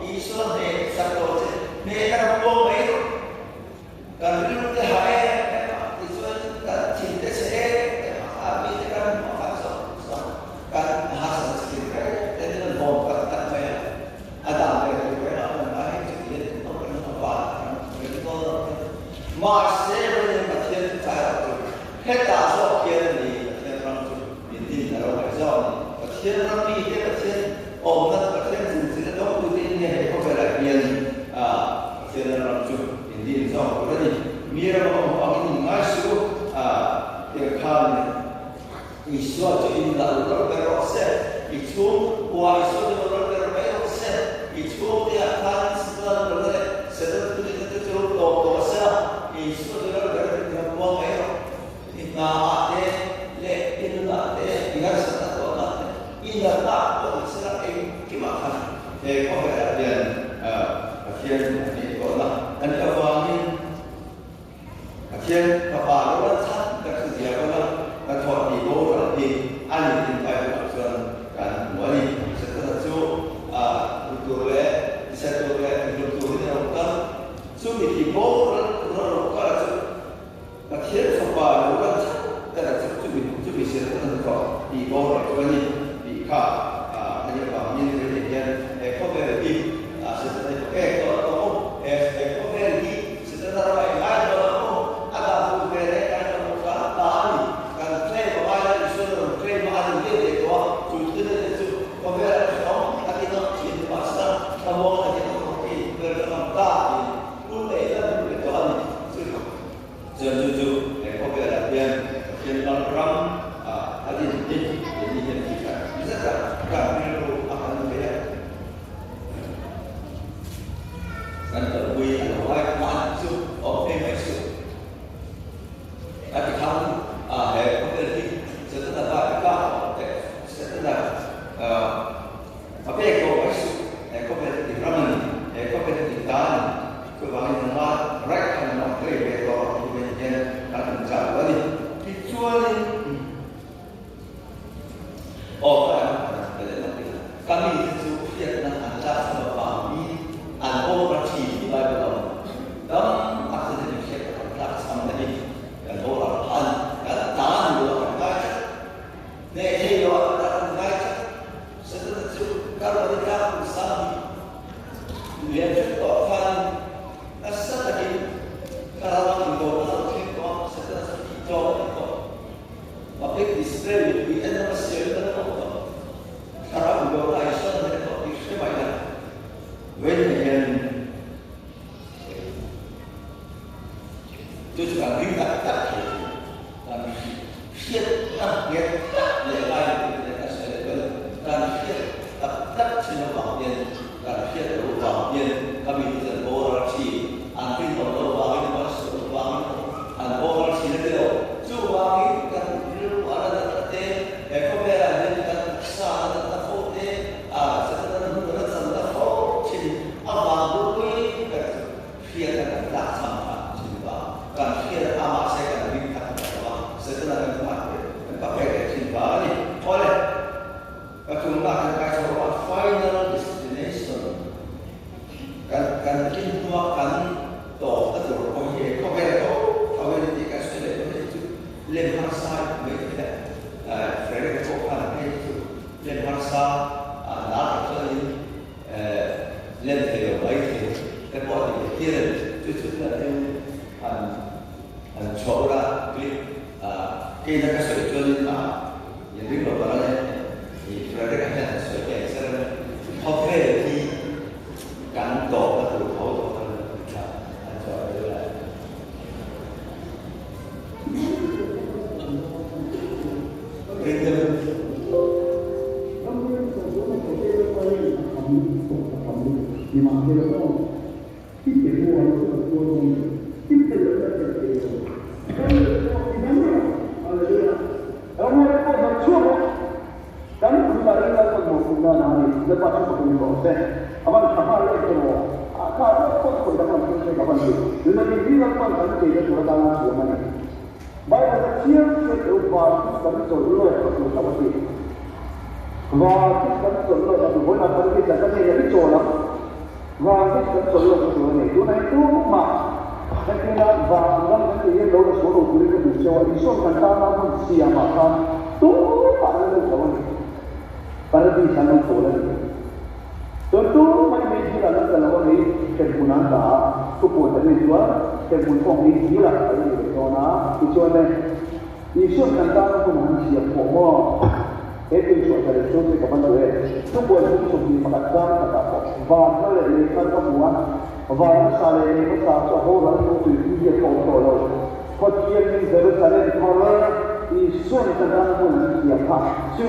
Isua hneh sak tawh che, hneh ka ram pawh mai rawh. Kan rilru te ha em em a, tichuan kan thin te chhe em em a, kha mite kan hmuh khan zawk zawk kan harsatna chi tin reng te chu kan vawm tak tak mai a, a dan ve tur reng a kan ngai hei chu tihian kan awm reng a, van kan reng dawn lo te. Mahse, Rinna Pathian chu chai loh chu hetah zawk hian a ni, Pathian ram chu min din a lo ngaih zawk a ni. Pathian ram mite Pathian awmna Pathian zinzin a dawngtute in nge hei khawvelah hian Pathian ram chu min din zawk tur a ni. Mi ram a awm avangin in ngai suh u, tiang khan Isua chu in la rawlh ber rawh se, i chhung kua Isua chu rawlh ber mai rawh se, i chhungte ah khan Setana rawlhna leh Setana thuneihna te chu tawp tawh se la, Isua chu rawlh ber in ram kuang mai rawh. I hna ah te leh i nun ah te, i harsatna tuahna te, i natna ah pawh ni se la engkimah khan he khawvelah hian Pathian a nih tawhna a nih avangin Pathian Fapa lo lan chhan tak chu zia pawn a hnathawh tih boral hi a ni tih Bible-ah chuan kan hmu a ni. Setana chu hmu tur leh tisa tur leh tihlum turin a lo kal. Chu mi tih boral tur a lo kal chu Pathian Fapa lo lan chhan tak chu chumi Setana hnathawh tih boral chu a ni tih kha a ni avangin rilru hian he khawvel hi Setana hi ka pek tawh a awm. He khawvel hi Setana ramah i ngai tawh lo maw? A dah fuh ve leh kan lo hmu tlang ta a ni. Kan claim a ngai lo, Isuan a rawn claim a, a rin let leh tawh a. Chu thil te chu khawvel a hrehawm takin a thin mahse thlamuang takin a awm tih khawvel ka ngam ta tiin hun leh la hmu leh tawh a ni. Chu chuan chu chu he khawvelah hian Pathian lam ram a din hi keini hian tih khat zet a kan rilru a kan ve a. Kan kalpui a lo ngai hman chu awm phei mai suh. A ti khan a he khawvel hi Setana va i kak awm teh Setana a pek tawh mai suh. He khawvel hi ram a ni, he khawvel hi ta a ni. Chuvangin nangma right kha nangma claim ve tawh rawh tih mai hian kan inchah duh a ni. Tichuanin. Aw ka an pe leh lawk ila, ka mite chu hriatna an tlak chhan avangin an boral thin tih Bible a awm. Dam tak chuan hemi hriatna kan tlak chhan na hi kan boral phah a ni. Kan ta a ni lo a kan ngai tlat. Hneh thei lo a kan ngai tlat. Setana chu ka rawn i tlak tum sang hi lian hret tawh khan nasa takin ka rama indawhna a lo thleng tawh a, Setana chu tih tlawm a ni tawh. Public display mipui en lama siam in an awm tawh. Thlarau indawhna ah Isua hnen tawh tih hre mai la. Vawiin hian chu chu kan ring tak tak thei thin. Kan hriatna nghet tak leh lai mipui te kan sawi leh dawn a. Kan hriat tak tak thin avang hian kan hriat loh vang hian ka mite chu an boral thin. An rinawm loh vangin emaw an sual loh vangin emaw an boral thin a ti lo. Chuvangin kan rilru a la natna te, he khawvelah hian kan taksa a la natna fo te, a Setana hmun a la channa fo thin avang ropui ber chu hriatna kan tlakchham phah thin vang. Kan hriat a mahse kan ring tak lo. Han chhuah ula clip keina ka sawi chuanin a in ring lo palh ang e. I Frederick-a hian han sawi teh ang sir khawvel hi kan tawpna tur tho tawh khan han chhuah ve ula. Bible a chiang chiang lo van chu kan chawlh lawk a tur chauh a ti. Van chu kan chawlh lawk a tur, vawiinah kan ti chan ka nei a i chawl ang. Van chu kan chawlh lawk a tur a ni. Tunah hian tumah entirna van ram kan tih hian lo la sual lo turin ka duh cheu a, Isua'n kan tana hmun siamah khan tumah an lo chauh a ni. Paradis an lo chawl a ni. Chuan tumah hi meizil an la lo a ni, hremhmun an tla a, thupuan tak ni chuan hremhmun pawh meizil ah a lo ni leh dawn a, tichuan e, Isua'n kan tana hmun an siam pawh maw? He tui chhuah thar in chu ka van duh e, thupuan hmun 21 chang takah pawh vanna leh lei thar ka hmu a, vanna sa leh lei hmasa chu a boral hnu tui tui hian ka awm tawh lo. Khawthiangin Jerusalem thar Isua'n kan tana hmun an siam kha chu,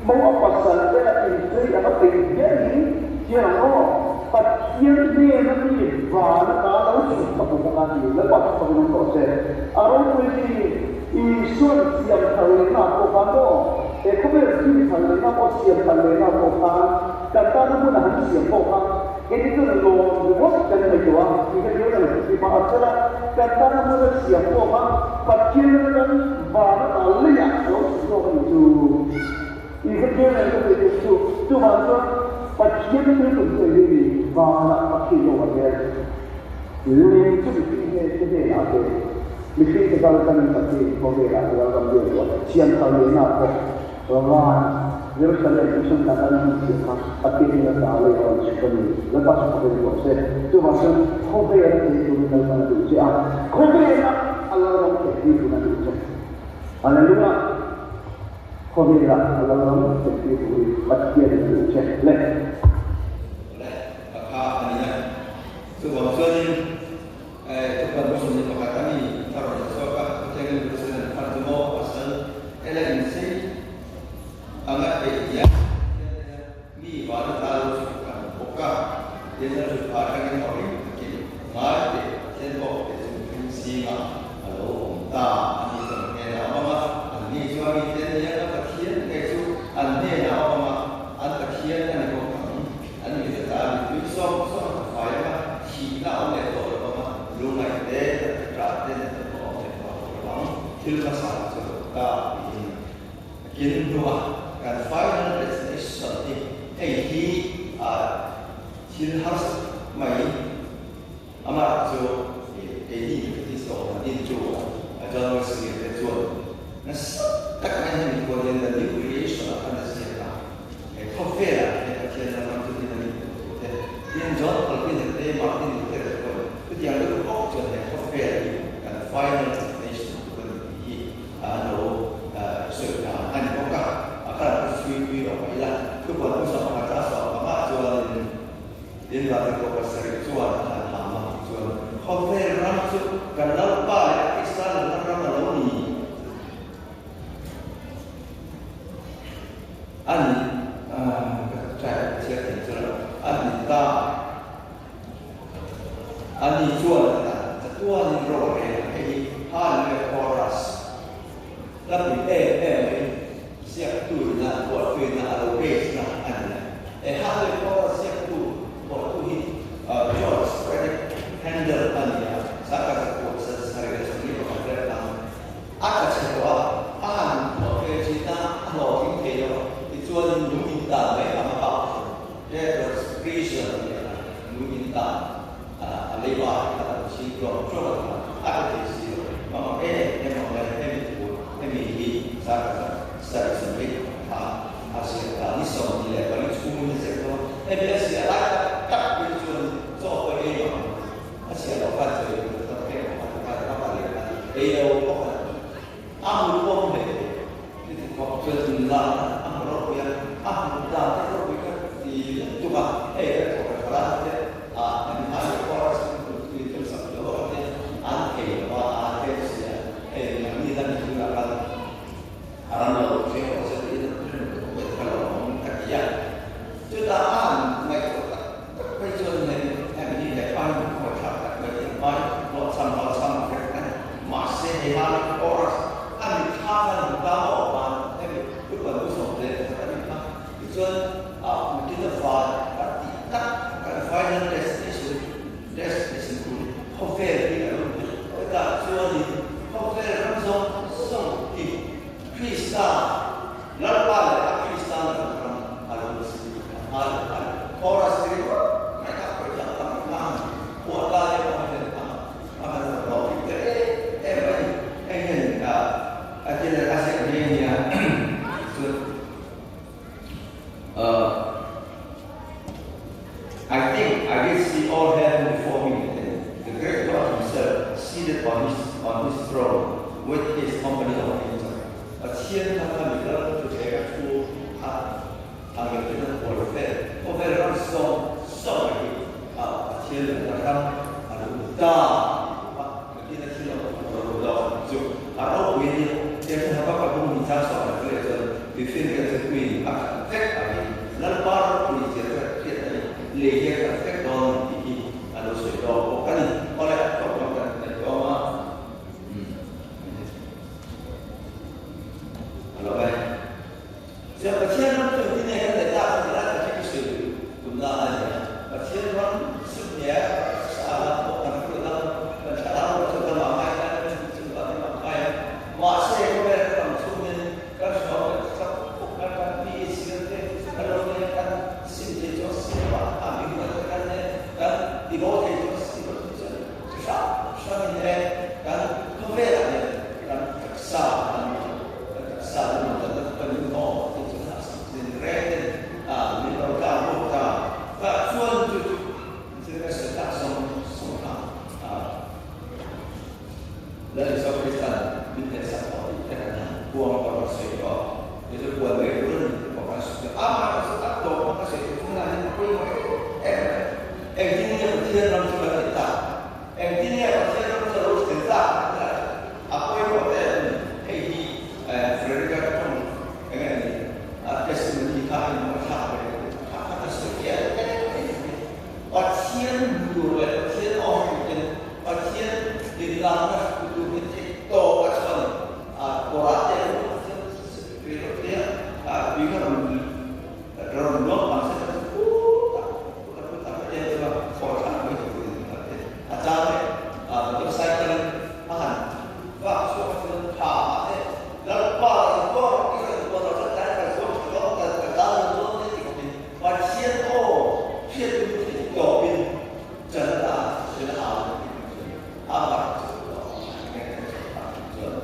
Mo a pasal te a inchei ang a peih hialin chiang ang aw, Pathian hnena mi van ata lo chhuk ka hmu bawk a ti. Lalpa chu fakin awm rawh se. A ropui chi Isua'n siam thar lehna ah pawh khan maw, he khawvel thil thar lehna pawh siam thar lehna ah pawh khan kan tana hmun a han siam pawh kha kei chu lawm ringawt kan ngaihtuah a, ti ka tir a ni. Mipa a chel a, kan tana hmun a siam pawh kha Pathian atan van ata leiah a lo chhuk zawk a nih chu. Israel nen ka sawi tum chu, chuvang chuan Pathian thil tum chu engin ni? Vanah a khi zawk a hmel. Lei chu mihring te te hnenah a pe. Mihring te kal tangin Pathian in khawvelah a lalram biak duh a, siam thar lehna pawh van Jerusalem Mission kan an hmun siam kha Pathian in a ta lei a rawn chhuk a ni. Lalpa chu khawvel tawh se. Chuvang chuan khawvel a chei turin Lalpan a duh che a, khawvela a lalram thlentir turin a duh che. Hallelujah! Khawvelah a lo ram thlentir turin Pathian in duh che le. Le, a kha a ni a. Chuvang chuanin thupan hmasa ni pakhat a mi a rawn la chhuak a, chutiangin Jerusalem thar chu maw pasal ela insei anga peih hian Pathian ena mi van ata lo chhuk kan bawk a, tin a chhuk phah atangin awrh takin ngai teh Pathian bawk te chu mihring zingah a lo awm ta a ni chuan hnenah a awm a, anni chuan mite an ni a, ka Pathian ngei chu an hnenah a awm a, an Pathian a ni bawk ang, an mite ta mipui zawng zawng a fai ang a, thihna a awm leh tawh lo vang a, lungngaih te, ṭah te natna pawh a awm leh tawh lo vang, thil hmasa chu a lo ta tiin. Kin hnua kan final destination hi hei hi thil harsa mai amah chu keini Methodist tawh han din chu a John Wesley te chuan nasa tak mai hemi khuan hian the new creation ah khan a ziak a, he khawvelah hian Pathian ram ram chu din a nih tur thu te tin John Calvin te Martin Luther te pawhin chutiang deuh bawk chuan he khawvel hi kan final destination tur a ni tih hi An lo sawi dan a ni bawk a, a kal chu chhui pui lo mai ila. Thupuan hmasa pakhat a sawm pangah chuanin tin Vatico pasarih chuan a han ham a tih chuan khawvel ram chu kan Lalpa leh Krista lalna ram a lo ni a ni ka try ka chhiar thei chu lo a ni ta. Ani chuan a ta chatuanin ro a rel a, hei hi Hallelujah Chorus hla pui em em mai ziaktu ina phuahtu ina a lo base na a ni a. He Hallelujah Chorus ziaktu phuahtu hi George Frederick Handel a ni a, Sangkhat zakua sarih leh 45. Ei lo pawh a a hmu pawh hmu hlei thei lo. Chuti khawp chuan inla a hmu ropui a, a hmu dan te ropui kha ti lutuk a, hei kan thawk a tha lai te a hemi hmai leh pawh a chhung tur chu in sak lo a te an thei lo a, a te si a, hei nangni la ni tunah khan a ram lo thleng rawh se tiin a rin lutuk kha lo awm ka ti a. Chutah a han ngaihtuah tak tak mai chuan hei hemi hi he pa hi min khawi thlak tak mai tih hmai hlawhchham hlawhchham vek a ni. Mahse hei hal chorus a mitthla khan hmu ta maw van hemi upa nu sawm leh pakhat a ni kha. Tichuan ah mitin a van kan tih tak kan final destination destination tur hi khawvel hi a lo ni. Hetah chuanin khawvel ram zawng zawng hi Krista Lalpa leh a Krista lam ram a lo ni si a hma leh a ni. Chorus hi ringawt mai kha pawih tak tak in a han phuah ta leh pawh hian a a han rawn hlawh tih ta em em a ni. Hei hian a a thil a ziak nghe nia chuan I think I did see all heaven before me the great God himself seated on his on his throne with his company of angels. Pathian kha kha mi lal thutheng a thu a angel ten an hual vel khawvel ram zawng zawng a hi a Pathian leh na ram a lo ni ta a nakin a thil a lo lo chu a ropui a nia tiang chu Habakkuk bung hnih chang sawm leh pali ah chuan tuifinriat chu tuiin a khat vek angin Lalpa ropui zia chu a hriat a ni lei hi a khat vek dawn a ni tih hi a lo sawi lawk bawk a ni. Awle a tawp lam kan ngaihtuah ang a. A lo e. Chuan Pathian ram chu engtin nge kan neih tak a ni a, kan hre sawi tumna a ni a. Pathian ram chu nge sa lam pawh kan hrilh a, kan thlarau ram chu kan mah ngai khan kan hrilh chu kan mah ngai a. Mahse khawvel kan ram chhung hian kan hriau kan thlak puk a, kan pi sir te kan lo nei a, kan sim thei chu a sim a, a mi hmuh te kan nei a, kan ti bo thei chu a sim a, chu chuan chi hrang hrangin e kan khawvelah hian kan taksa kan kan taksa chu min tan na kan in aw tih chu a sin reng ten a min lo tlang bawk ta tah chuan chu chu thil ka sawi tak zawng zawng kha a Lal Isua Kristan min hnehsak tawh tih te kan han puang tawh kan sawi tawh chu chu puan mai tur a ni tih pawh kan sawi tawh amah chu a tawp a ka sawi tur chu tunah hian a pawimawh em em mai engtin nge Pathian ram chu kan neih tak engtin nge Pathian ram chu a lo thlen tak a pawimawh te a ni. Hei hi Frederick-a tawng eng nge ni a testimony kha a inbuaithlak ve kha kha ka sawi hial em em mai. Pathian hmu tur leh Pathian aw hre turin Pathian inlakna hmu tur hi theih tawp a chuan a kawrah te an awm a, tui lo te a tui kha rawn rawn luang pang se chuan putah putah putah te chuan thlawh thlak mai tur in a ti a chang leh a motorcycle in a han vak chhuak a chuan tha ah te Lalpa in kawr i rawn kuah loh chuan tlai kal zuam tha dawn ka ka dal lo dawn te ti khawpin Pathian aw hriat tum theih tawpin Canada thil a au tih kan hria. A mar chu aw nge kan chhuah tak tih chuan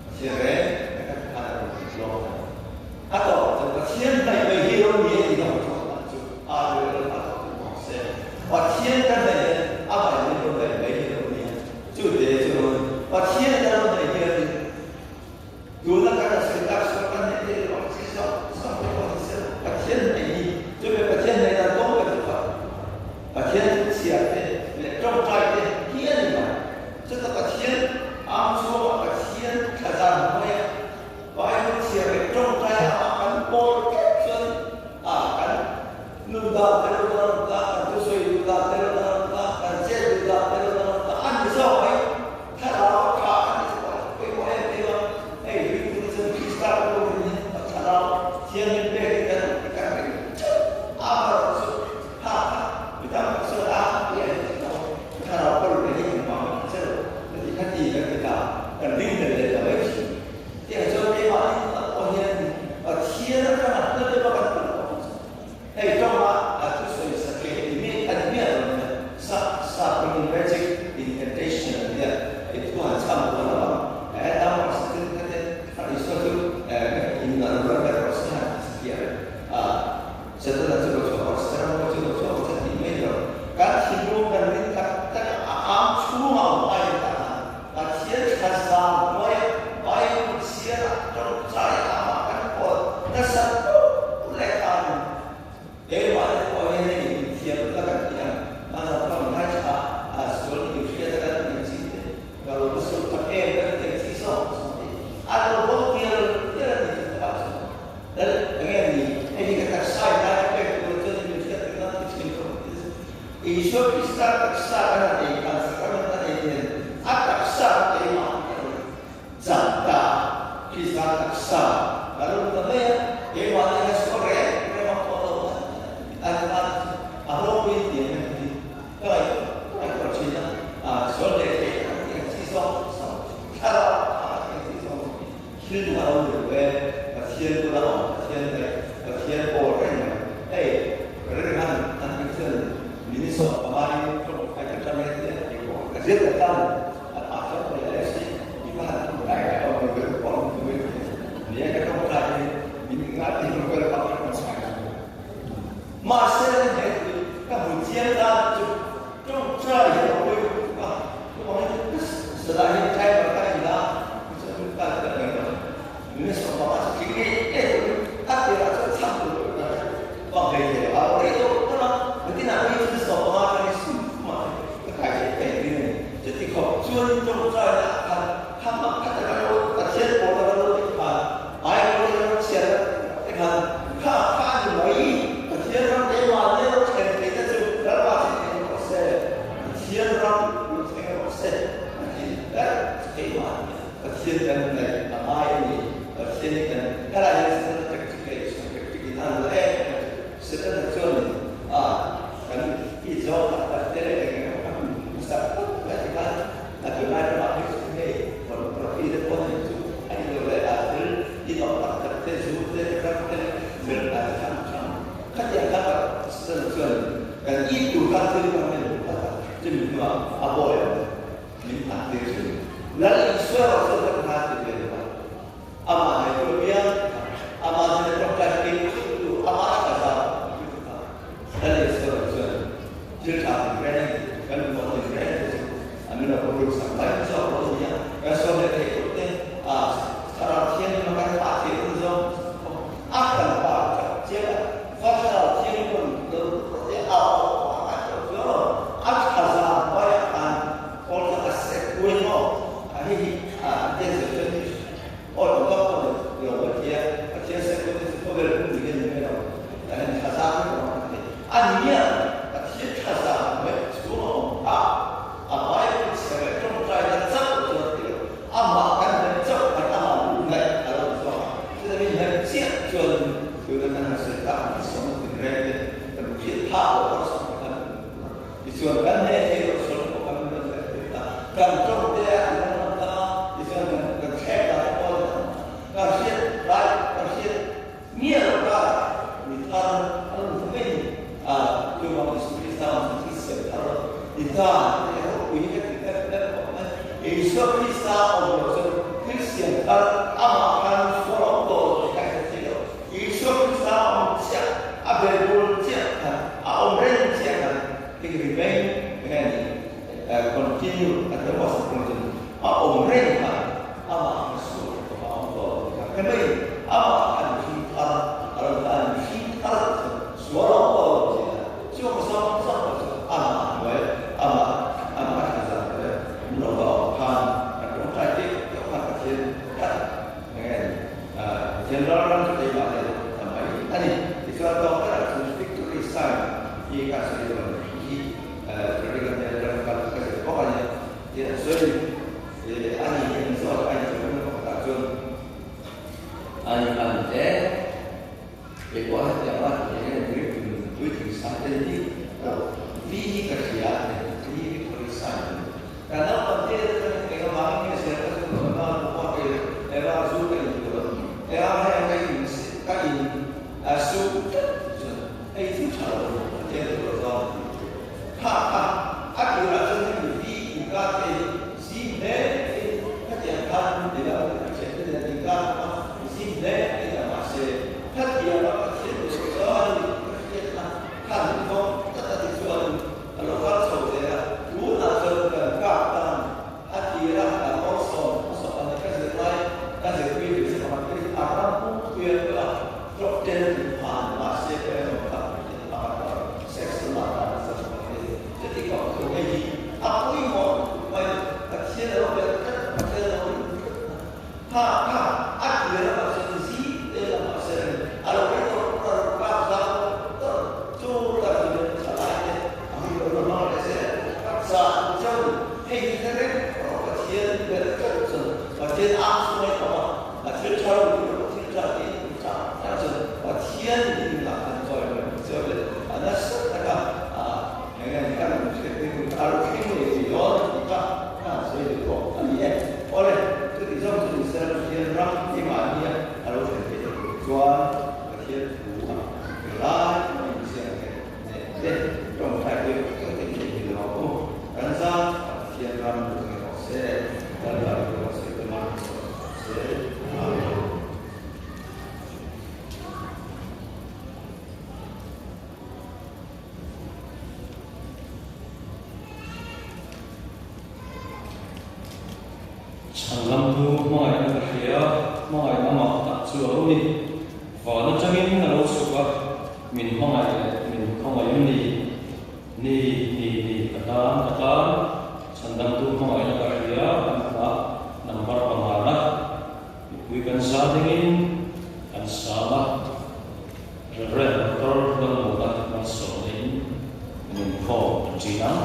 Pathian reng reng kan khan a rawn tih tlawm a ni. A tawpah chuan Pathian hnaih mai hi ro ni e tih ka hmu chhuak tak chu a rilru a tawp tih bawk se. Pathian kan hnaih hian a hnaih min rawn hnaih mai hi ro ni a, chu te chu ro ni. Pathian kan rawn hnaih hian tuna kan a sawi tak sual kan hnaih theih loh ang chi zawng zawng te pawh ni se Pathian hnaih hi chu me Pathian hnaih dan kawng ber chu Pathian chhiar te leh tawngtai te hi a ni mai. Chuta Pathian ang chhungah Pathian thlazan hnuaiah Bible chhiar leh tawngtai amah kan pawl tlat chuan a kan nun dan te lo danglam ta, kan thusawi duh dan te lo danglam ta, kan chet duh dan te lo danglam ta a ni zawk mai. Thlarau tha a ni chu pawimawh em em a, hei ringtu chuan Krista pawh rin hi a thlarau thianghlim pek hi kan kan ring theuh a, amaherawh chu tha kha mi tam tak chuan a ti a ni tih lo, thlarau pawh rin hi engmah kan che lo ka ti kha ti kan ti ta, kan ring tel leh ta mai thin. Tiang chuan keimahni tak pawh hian Pathian atanga hla deuha kan kal pawh hi chu hei tawngah a thusawi satliah hi mi a ni miah lo nia, sa sa hmangin magic incantation an nia, hei thu han chham kual lo ang, he dam rawh se tin kha te a Isua chu in an rawn ber rawh se han ti satliah reng a, Setana chu lo chhuak rawh se, ramhuai chu lo chhuak rawh se tih mai ni lo, kan thinlung kan rin tak tak a am chhungah awm ai tak a, Pathian tha Krista taksa kan han ei khan, sacrament kan ei hian a taksa kha keimah hi a rawn chang ta a, Krista taksa ka rawn ta mai a, keimah hi a sual reng reng a pawh lo a ni a, a ropui tiang em hi ka ngaihtuah thin a, sual leh theih a ni ang chi zawng zawng thlarau a ni ang chi zawng zawng hi thil duh a lo ni lo e, Pathian bula awm, Pathian ngaih, Pathian pawl reng mai hei rilhan an tih chuan Minnesota pamain tawngtai ka tan e tih a ti pawh ka zir ka tan a tah chuan ka leh si i va han tawngtai ka awm lo ve pawh an ti mai thei nia ka tawngtai hi min ngai ti hnu ka la pak ka chhai lo mahse he ka hmu chiang ta chu tawngtai hi a pawi a chuvangin sadai hi driver ka ni a chuan ka ka ngai lo Minnesota pama chu tling ngei ngei turin a tirah chuan chhang tur ka Bang hlei thei a rei tawh tawh a, nakinah pawh hi thil 15 atangin sum khumah te ka kai theih ka inring a ni. Chuti khawp chuan tawngtaina ah khan kha hma kha taka lo Pathian pawl taka lo ti khan Bible te lo chhiar te khan kha kha a ni mai, Pathian ram keimahni a lo thlen theihna chu Lalpa thlen thei rawh se, Pathian ram lo thleng rawh se a ti ber chu keimahni a. Pathian kan ngaih a ngai a ni. Pathian hi kan helai hian Setana tactic leh Isua tactic in an la em em a chu. Setana chuanin a kan i zawng tak tak te leh eng eng emaw kan hmusak phawt mai ti khan a tunlai ramah phei chuan hei pornography te pawh ni chu a ni lo leh a thil inawm tak tak te zu te drug te thil a chi hrang hrang khatiang khan Setana chuan kan it tur khan thil kan hmu phawt a chumi hnuah a bawi ang. Min hman tir thin. Lal Isua erawh chuan kan hman ti ve lo va. Amah hnaihtu a piang kha, amah hnena tawngtai eng thuttu, amah tha zau thuttu kha Lal Isua erawh chuan thil tha tin reng, kan mamawh tin reng te chu a min lo ruk sak mai zawk lo a ni a. Kan sawn leh theih loh te, a Thlarau Thianghlim a kan thlah theih hun zawng pawh a kan pa that chiang a. Va Thlarau Thianghlim rawn lo lut rawh teh a aw a ngai tawh chuang lo. A tha zan hnuaiah khan Paul kha a sek pui maw? A hei hi a an zir chuan hi aw lo vak pawh ni lo mai thei a, Pathian sek pui te chu khawvel pum ni hian ni mai lo. Tah hian tha zan vek awm a ti. A ni miah lo, Pathian tha zan hnuai chhung a awm kha a Bible chhiar leh tawngtai na chauh chuan a ti lo. Amah kan hnaih chauh khan amah luh ngaih a lo ni zawk a. Chutah min hnaih chiah chuan tuna kan han sawi tak ang sawm tinreng te kan hriat phak loh harsatna khan kan hmu a. Tichuan kan hne thei loh sawn pawh kan rawn leh thei ta. Kan tawng te a ti danglam ta a, tichuan kan kan thlek ta te pawh a ti danglam ta. Kan hriat lai, kan hriat miah loh karah mi thar a rawn ta mai a ni. A, chuvang Isu Krista ang chu thil siam thar lo ni ta te ropui hi ka ti em em khawp mai. Isua Krista awm loh chuan thil siam thar amah khan sual a awm tawh lo tih kha i hre thei lo. Isua Krista a awm chiah, a belbul chiah khan, a awm reng chiah khan thil remain nge ni, continue a ti maw continue, a awm reng khan amah kha sual tawh a awm tawh lo tih kha hre mai amah khan mihring thar a lo ta a ni, mihring thar tih chuan sual a awm tawh lo tih a, chung zawng zawng pawh chu amah hnuai, amah amah tha zan hnuai awm lo va awm khan kan tawngtai teuh teuh khan Pathian khat nge ni. General ram chu keimah leh ta mai a ni. Tichuan tawk berah chuan victory sign hi ka sawi dawn a ni. Hi American te ram kal ka zir bawk a nia tia an sawi a ni. A ni hi an zawt a inchawlhna pakhatah chuan a ni khan e keipawh hetiang a ti eng emaw puitling puitling sang te ni V hi ka hria a ti a ni victory sign a ni. Ka naupang te atangin eng avangin nge siam ka chu lo na pawh a kei eva zu ka in tur a eng ang hei ka in ka in a su tlat tih chuan hei thil tha lo a chen tur a zawng tih chu kha kha a tirah chuan hemi vi inkar te hi zim hle in khatiang khan ti lo a thian te nen inkar kha zim hle in a mahse khatiang a Pathian tur chuan ka hriat kha khan min vawng tlat a ti chuan A lo kal chho zel a, tunah chuan kan kap tan a tir a, kan awlsawm hmasa a ni. Ka zir lai, ka zirpui ve che pakhat te hi a ram pum pui a nia, drop ten a tih phah a ni, mahse ka en awm tak tih pakhat pawh sex lamah khan a zir chhuak thei. Chuti khawp chu hei hi a pawimawh lutuk mai, Pathian a lo ber tlat, Pathian a lo ring tlat a, kha kha a tir a mahse zing te lamah se a lo rei tawh a rawn kap zau tawh chu ka ti leh tha lai te a hun lo la hmang leh zel. Pathian ang chhunga i awm a, a thil tha lo tih erawh thil tha tiin i chah chah chuan Pathian in lah kan chawi mai ang che le a nasa taka eng nge kan hriat te hun a lo thleng ngei ngei dawn a tih kha ka han sawi duh bawk a ni e. Awle, chuti zawng chu ni sela Pathian ram keimahnia a lo thlen theih loh tur chuan Pathian thu a lai a inziak nghet nek te tawngtai pawh kan ti thei ngei lo ang u. Kan zat Pathian ram lo thleng rawh se, Lalpa i ruahsei te man chhuah rawh se. Amen. Chhan lam chu hmangaihna ka hria, hmangaihna mah tak chu a lo ni. Van atangin a lo chhuk a, min hmangaih leh min khawngaih ni, ni, ni, ni, ka tan, ka tan. Chhandamtu hmangaihna ka hria, kan hla number pangana. Mipui kan za dingin kan sang a, Rev. Doctor Lalmuka malsawmna in kan inkhawm an ṭin ang.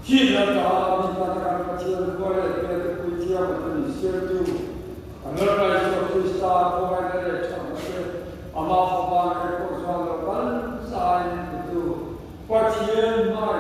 Thihna ta mi hna kan Pathian khua leh hmelte puithiam a tuni siamtu kan Lalpa Isua Krista khawngaihna leh thatna te Amah Fapa ngei pawh chuan lo kal zaiin petu Pathian hmai.